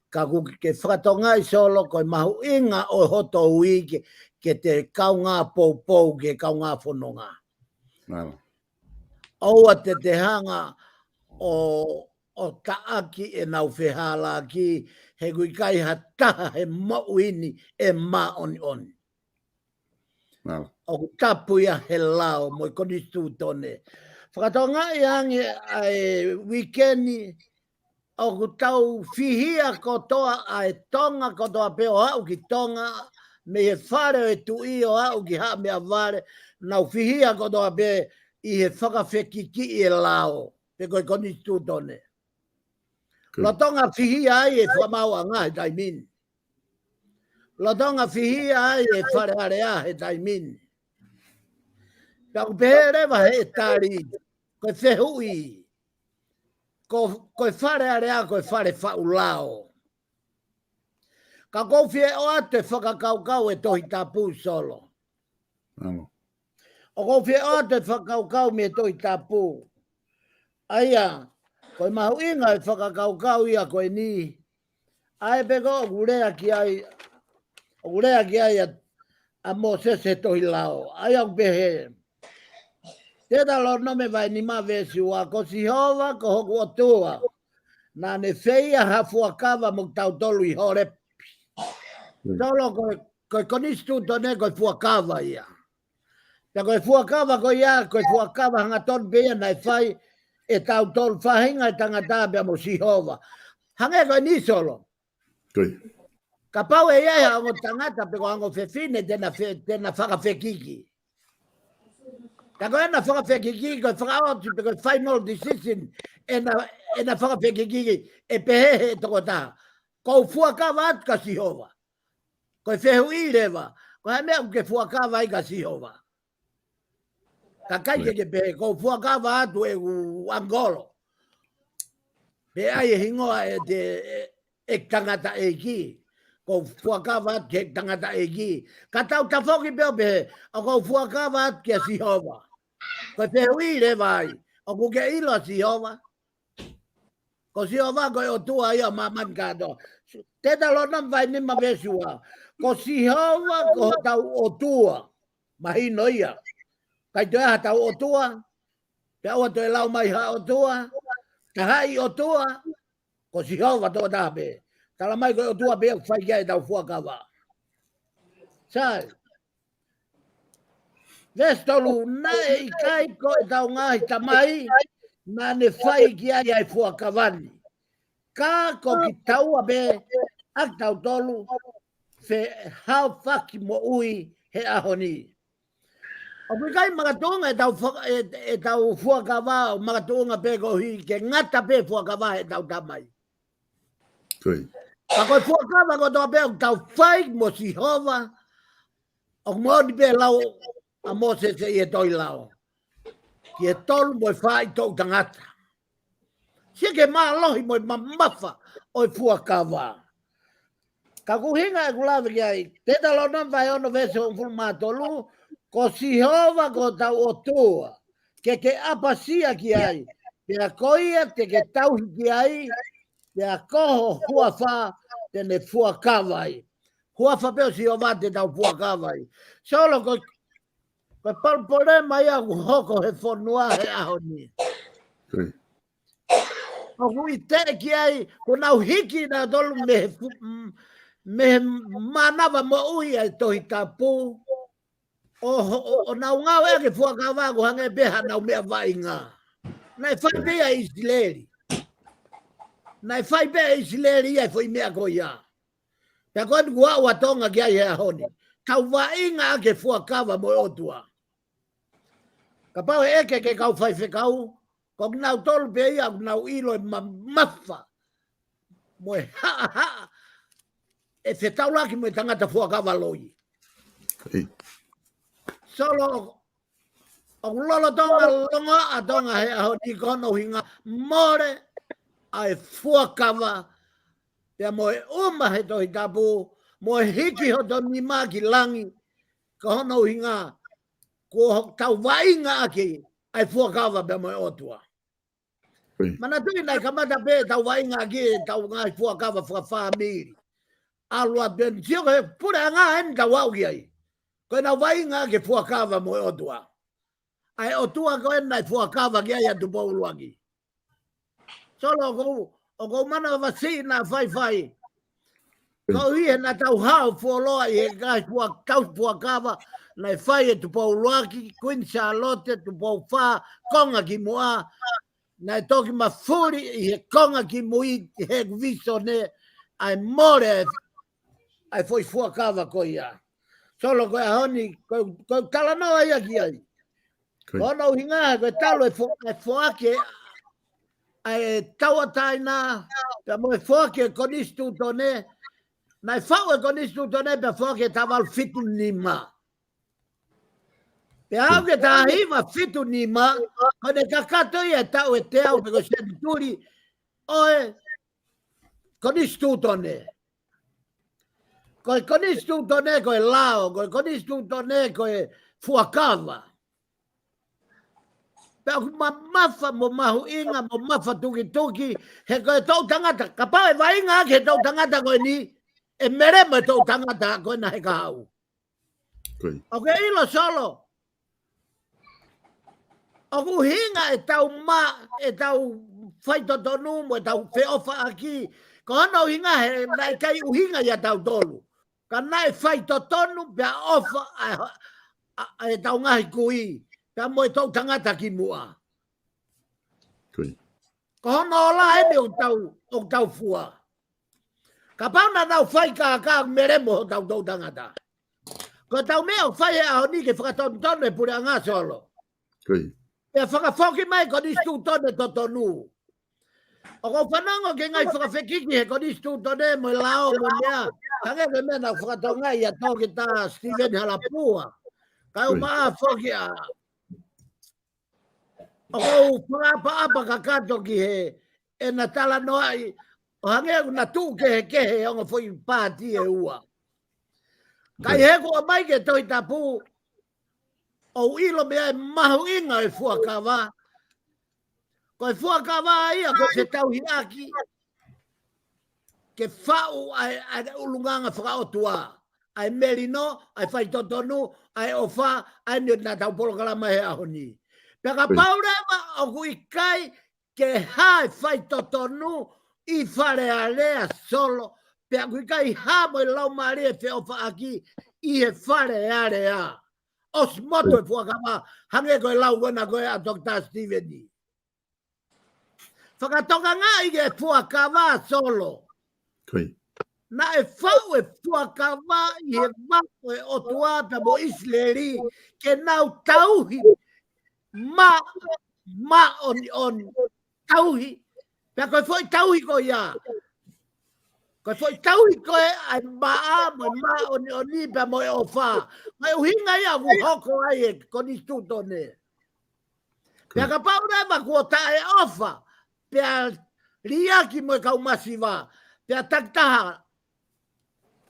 Ka ʻoku ke fakatokangaʻi Solo ko e mahuʻinga ʻo hoto ui ke, ke te kaungā poupou, ke kaungā fononga. ʻOua te te hanga ʻo, ʻo taʻaki ʻenau fehālaaki, he ʻoku ʻikai ha taha he moʻui ni ʻe māʻoniʻoni. ʻOku tapu ia he lao mo e konisitūtone. Fakatokangaʻi ange ʻa e uike ni, ʻoku tau fihia kotoa ʻa e Tonga kotoa pē ʻo aʻu ki Tonga, mei he fale ʻo e tuʻi ʻo aʻu ki Haʻa Meʻavale, nau fihia kotoa pē ʻi he fakafekikiʻi e lao, pe ko e konisitūtone. Lolotonga fihia ai e fakamaauʻanga he taimi ni. Lolotonga fihia ai e Fale Alea he taimi ni. Pea ʻoku pehē leva he tali, ko e fehuʻi, ko, ko e Fale Alea, ko e fale faʻu lao. Ka ʻoku ou fie ʻoatu e fakakaukau e Tohi Tapu, Solo. ʻOku ou fie ʻoatu e fakakaukau mei he Tohi Tapu. ʻA ia, ko e mahuʻinga e fakakaukau ia ko eni. ʻA ē pē ko ē ʻoku lea ki ai, ʻoku lea ki ai ʻa, ʻa Mōsese he tohi lao. ʻA ia ʻoku pehē. Teutalōnome vahe nima veesi ua, ko Sihova, ko hoku ʻOtua. Naʻa ne feia ha fuakava mo kitautolu ʻi Holepi. Solo ko e, ko e konisitūtone ko e fuakava ia. Pea ko e fuakava ko ia, ko e fuakava hangatonu pē ia naʻe fai ʻe tautolu faʻahinga ʻo e tangata pea mo Sihova. Hangē ko eni, Solo. Kapau ʻe ʻi ai ha ongo tangata pe ko ha ongo fefine te na fe-, te na fakafekiki. Ka ko ʻena fakafekiki, ko e fakaʻosi pe ko e final decision ʻena, ʻena fakafekiki, ʻe pehē he tokotaha. Ko u fuakava atu kia Sihova. Ko e fehuʻi leva, ko e hā e meʻa ʻoku ke fuakava ai kia Sihova. Kae ʻikai ke ke pehē, ko u fuakava atu ʻeku ʻangolo. Pe ʻai e hingoa ʻe te, ʻe, ʻe tangataʻeiki. Ko u fuakava atu ki he tangataʻeiki. Ka tau tafoki pē ʻo pehē, ʻoku ou fuakava atu kia Sihova. Ko e fehuʻi leva ai, ʻoku ke ʻilo ʻa Sihova. Ko Sihova ko e ʻOtua ia ʻo māmani kātoa. Teutalōnome vahe nima veesi ua. Ko Sihova ko hotau ʻOtua. Mahino ia. ʻIkai toe ʻi ai hatau ʻotua. Pea ʻoua toe lau mai ha ʻotua. Tahaʻi ʻotua. Ko Sihova tokotaha pē. Tala mai ko e ʻOtua pē ʻoku fai ki ai ʻetau fuakava. Sai. Veesi tolu, naʻe ʻikai ko ʻetau ngaahi tamai, naʻa ne fai ki ai ʻa e fuakava ni. Ka ko kitaua pē, ʻa kitautolu, fehaofaki moʻui he ʻaho ni. ʻOku ʻikai makatuʻunga ʻetau fua-, ʻe, ʻetau fuakava, ʻo makatuʻunga pē koeʻuhi ke ngata pē fuakava heʻetau tamai. Ka ko e fuakava kotoa pē ʻoku tau fai mo Sihova, ʻoku moʻoni pē lau ʻa Mōsese ʻi he tohi lao. Ki he tolu mo e fā ʻi toʻu tangata. Sio ki he mālohi mo e mamafa ʻo e fuakava. Ka ʻoku ʻuhinga ʻeku lave ki ai, Teutalōnome vahe ono veesi hongofulu mā tolu, ko Sihova ko hotau ʻOtua, ke ke ʻapasia ki ai, pea ko ia te ke tauhi ki ai, pea ko ho huafa te ne fuakava ai. Huafa pē ʻo Sihova te tau fuakava ai. Solo ko, ko e palopalema ia ʻoku hoko he fonua he ʻaho ni. ʻOku ʻi teʻeki ai, ko nau hiki nautolu mei he fu-, m-, mei he mānava moʻui ʻa e Tohi Tapu. ʻO, ʻo, ʻo, ʻo nau ngāueʻaki e fuakava ʻoku hangē pē hanau meʻa vaʻinga. Naʻe fai pē ia ʻe ʻIsileli. Naʻe fai pē ʻe ʻIsileli ia e foʻi meʻa ko ia. Pea ko eni kuo aʻu ʻa Tonga ki ai he ʻaho ni. Tau vaʻingaʻaki e fuakava mo e ʻOtua. Kapau ʻe ʻeke ki he kau faifekau, ko kinautolu pē ia ʻoku nau ʻilo e mamafa mo e haʻahaʻa ʻe fetaulaki mo e tangata fuakava loi. Solo, ʻoku lolotonga longoaʻa ʻa Tonga he ʻaho ni ko hono ʻuhinga mole ʻa e fuakava, pea mo e ʻuma he Tohi Tapu, mo e hiki hoto nima ki langi, ko hono ʻuhinga kuo tau vaʻingaʻaki ʻa e fuakava pea mo e ʻOtua. Manatuʻi naʻe kamata pē ʻetau vaʻingaʻaki ʻetau ngaahi fuakava fakafāmili. ʻAlu atu eni, sio ko e puleʻanga eni tau aʻu ki ai. Ko ʻenau vaʻingaʻaki e fuakava mo e ʻOtua. ʻA e ʻOtua ko ē naʻe fuakava ki ai ʻa Tupou ʻUluaki. Solo ʻoku ou, ʻoku ou manavasiʻi naʻa faifai. Koeʻuhi he naʻa tau hao fuoloa ʻi he ngaahi fua-, tau fuakava, naʻe fai ʻe Tupou ʻUluaki, Kuini Sālote, Tupou Fā, konga ki muʻa, naʻe toki mafuli ʻi he konga ki mui, he vīsone, ʻa e mole, ʻa e foʻi fuakava ko ia. Solo, ko e ʻaho ni, ko, ko e talanoa ia ki ai. Ko ia. Ko hono ʻuhinga, ko e talu e fo-, e foaki ʻa e tauʻatāina, pea mo e foaki e konisitūtone, naʻe faʻu e konisitūtone, pea foaki he taha valu fitu nima. Pea aʻu ki he taha hiva fitu nima, ko ʻene kakato ia e taʻu ʻe teau pe ko e senituli ʻo e konisitūtone. Ko e konisitūtone ko e lao, ko e konisitūtone ko e fuakava. Pea ʻoku mamafa mo mahuʻinga mo mafatukituki, he ko e toʻu tangata, kapau ʻe vaʻinga ʻaki he toʻu tangata ko eni, ʻe melemo e toʻu tangata ko ena he kahaʻu. Ko ia. ʻOku ke ʻilo, Solo. ʻOku ʻuhinga ʻetau ma-, ʻetau faitotonu mo ʻetau feʻofaʻaki. Ko hono ʻuhinga he naʻe ʻikai ʻuhinga ia ʻatautolu. Ka naʻe faitotonu pea ʻofa ʻa, ʻa, ʻa ʻetau ngaahi kui. Pea mo e toʻu tangata kimuʻa. Ko ia. Ko hono ola eni ʻoku tau, ʻoku tau fua. Kapau naʻa nau fai kākā, melemo hotau toʻu tangata. Ko ʻetau meʻa ʻoku fai he ʻaho ni ke fakatonutonu e puleʻanga, Solo. Ko ia. Pea fakafoki mai konisitūtone totonu. ʻOku ou fanongo ki he ngaahi fakafekiki he konisitūtone mo e lao mo e meʻa. Hangē ko e meʻa naʻe fakatokangaʻi ʻia Toketā Steven Halapua. Kae ʻumaʻā foki ʻa ʻOku ou fakaʻapaʻapa kakato ki heʻena talanoaʻi, ʻo hangē ʻoku na tuʻu kehekehe e ongo foʻi paati ʻe ua. Kae he kuo ʻomai ki he Tohi Tapu, ʻoku ou ʻilo meʻa ʻe mahuʻinga e fuakava. Ko e fuakava ia ko e fetauhiʻaki ke faʻu ʻa e, ʻa e ʻulungaanga fakaʻotua. ʻA e melino, ʻa e faitotonu, ʻa e ʻofa, ʻa eni naʻa tau polokalama he ʻaho ni. Pea kapau leva ʻoku ʻikai ke hā e faitotonu ʻi Fale Alea, Solo, pea ʻoku ʻikai hā mo e laumālie feʻofaʻaki ʻi he Fale Alea, ʻosi motu e fuakava, hangē ko e lau ko ena ko ē ʻa Toketā Steven. Fakatokangaʻi e fuakava, Solo. Ko ia. Naʻe faʻu e fuakava ʻi he vahe ʻo e ʻOtua pea mo ʻIsileli ke nau tauhi mā, māʻoniʻoni. Tauhi. Pea ko e foʻi tauhi ko ia. Ko e foʻi tauhi ko ē ʻa e mā, mo e māʻoniʻoni pea mo e ʻofa. Ko e ʻuhinga ia ʻoku hoko ai e konisitūtone. Pea kapau leva kuo taʻeʻofa, pea liʻaki mo e kau masiva, pea takitaha,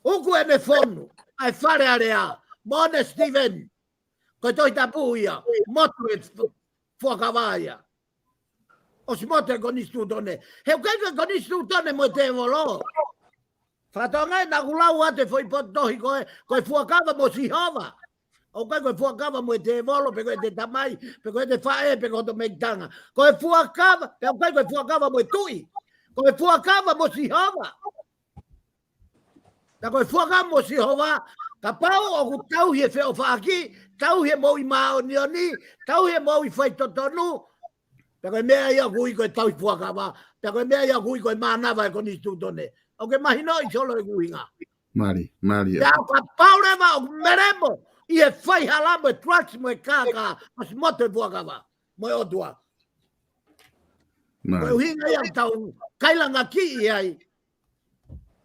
uku ʻene fonu, ʻa e Fale Alea, mo ʻene Steven, ko e Tohi Tapu ia, motu e fu-, fuakava ia. ʻOsi motu e konisitūtone. He ʻoku ʻikai ko e konisitūtone mo e tēvolo. Fakatokangaʻi naʻa ku lau atu e foʻi potu tohi ko ē, ko e fuakava mo Sihova. ʻOku ʻikai ko e fuakava mo e tēvolo, pe ko e te tamai, pe ko e te faʻē, pe ko e te mekitanga. Ko e fuakava, pe ʻoku ʻikai ko e fuakava mo e tuʻi. Ko e fuakava mo Sihova. Ka ko e fuakava mo Sihova, kapau ʻoku tauhi e feʻofaʻaki, tauhi e moʻui māʻoniʻoni, tauhi e moʻui faitotonu, pea ko e meʻa ia ʻoku ui ko e tauhi fuakava, pea ko e meʻa ia ʻoku ui ko e mānava e konisitūtone. ʻOku ke mahinoʻi, Solo, e ʻuhinga? Mālie, mālie. Pea kapau leva ʻoku melemo ʻi he faihala mo e drugs mo e kākā, ʻosi motu e fuakava mo e ʻOtua. Mālie. Ko e ʻuhinga ia ʻoku tau kailangakiʻi ai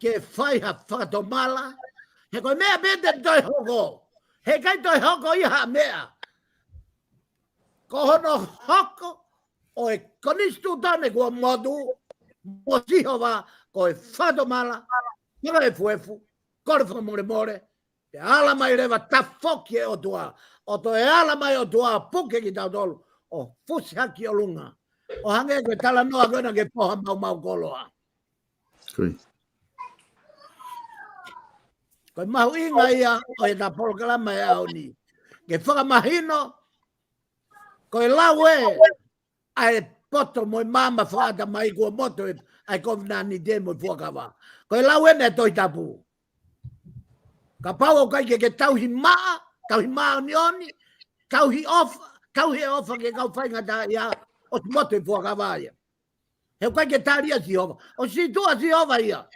ke fai ha fakatomala. He ko e meʻa pē te toe hoko. He ʻikai toe hoko ia ha meʻa. Ko hono hoko ʻo e konisitūtone kuo motu mo Sihova, ko e fakatomala, fakaefuefu, kole fakamolemole, pea ala mai leva tafoki e ʻOtua, ʻo toe ala mai ʻOtua puke kitautolu, ʻo fusi hake ki ʻolunga. ʻO hangē ko e talanoa ko ena ki he poha maumau koloa. Ko ia. Ko e mahuʻinga ia ʻo ʻeta polokalama he ʻaho ni. Ke fakamahino, ko e lau ē, ʻa e poto mo e maama fakaʻatamai kuo motu ē, ʻa e kovinānite mo e fuakava. Ko e lau ē mei he Tohi Tapu. Kapau ʻoku ʻikai ke ke tauhi maʻa, tauhi māʻoniʻoni, tauhi ʻofa, tauhi e ʻofa ki he kau faingataʻaʻia, ʻosi motu e fuakava ia. He ʻoku ʻikai ke tali ʻa Sihova. ʻOsi tuʻa Sihova ia.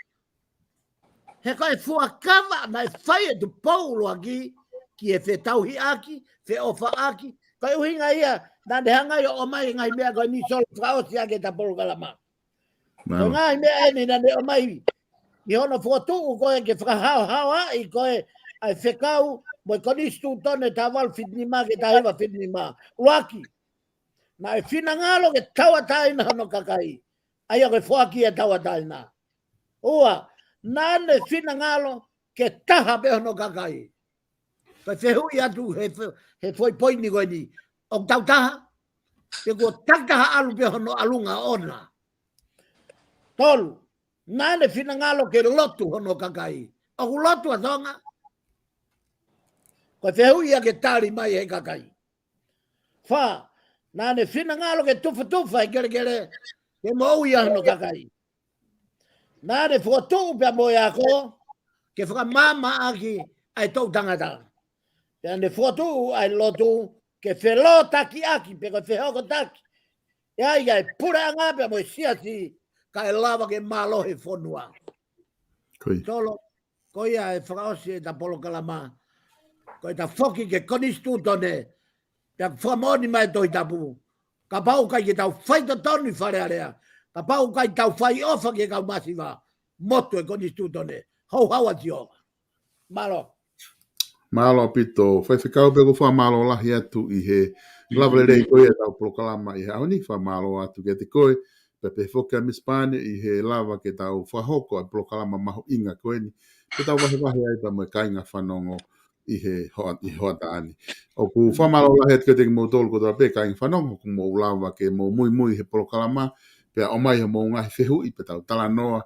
He ko e fuakava naʻe fai ʻe Tupou ʻUluaki, ki he fetauhiʻaki, feʻofaʻaki. Ko e ʻuhinga ia naʻa ne hanga ʻo ʻomai e ngaahi meʻa ko eni, Solo, fakaʻosi ʻaki ʻeta polokalama. Ko e ngaahi meʻa eni naʻa ne ʻomai ʻi hono fokotuʻu ko ē ke fakahaohaoaʻi ko ē ʻa e fekau mo e konisitūtone taha valu fitu nima ki he taha hiva fitu nima. ʻUluaki, naʻe finangalo ke tauʻatāina hono kakai. ʻA ia ko e foaki ʻa e tauʻatāina. Ua, naʻa ne finangalo ke taha pē hono kakai. Ko e fehuʻi atu he fo-, he foʻi poini ko eni. ʻOku tau taha? Pe kuo takitaha ʻalu pē hono ʻalunga ʻoʻona? Tolu, naʻa ne finangalo ke lotu hono kakai. ʻOku lotu ʻa Tonga? Ko e fehuʻi ia ke tali mai he kakai. Fā, naʻa ne finangalo ke tufatufa e kelekele ke moʻui ʻa hono kakai. Naʻa ne fokotuʻu pea mo e ako ke fakamaamaʻaki ʻa e toʻu tangata. Pea ne fokotuʻu ʻa e lotu ke felōtakiʻaki pe ko e fehokotaki ʻe ia ʻa e puleʻanga pea mo e siasi kae lava ke mālohi e fonua. Solo, ko ia e fakaʻosi ʻeta polokalama. Ko ʻeta foki ki he konisitūtone, pea fakamoʻoni mai e Tohi Tapu, kapau ʻoku ʻikai ke tau faitotonu ʻi Fale Alea, kapau ʻoku ʻikai tau fai ʻofa ki he kau masiva, motu e konisitūtone. Houhau ʻa Sihova. Mālō. Mālō ʻaupito. Faifekau, pea ʻoku ou fakamālō lahi atu ʻi he lava lelei ko ia ʻetau polokalama ʻi he ʻaho ni, fakamālō atu kiate koe, pea pehē foki kia Misi Pane ʻi he lava ke tau fakahoko ʻa e polokalama mahuʻinga ko eni, ke tau vahevahe ai pea mo e kāinga fanongo ʻi he hoa-, ʻi he hoʻatā ni. ʻOku ou fakamālō lahi atu kiate kimoutolu kotoa pē kāinga fanongo, kuo mou lava ke mou muimui he polokalama, pea ʻomai hoʻomou ngaahi fehuʻi pea tau talanoa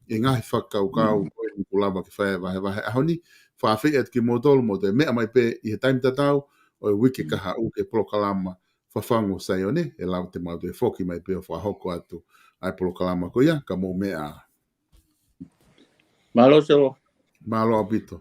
ʻi he ngaahi fakakaukau ko eni kuo lava ke fai e vahevahe ʻaho ni. Fakaafeʻi atu kimoutolu, mou toe meʻa mai pē ʻi he taimi tatau ʻo e uike kahaʻu ki he polokalama Fafangu ʻo Saione, ʻe lava te mau toe foki mai pē ʻo fakahoko atu ʻa e polokalama ko ia, ka mou meʻa ā. Mālō, Solo. Mālō ʻaupito.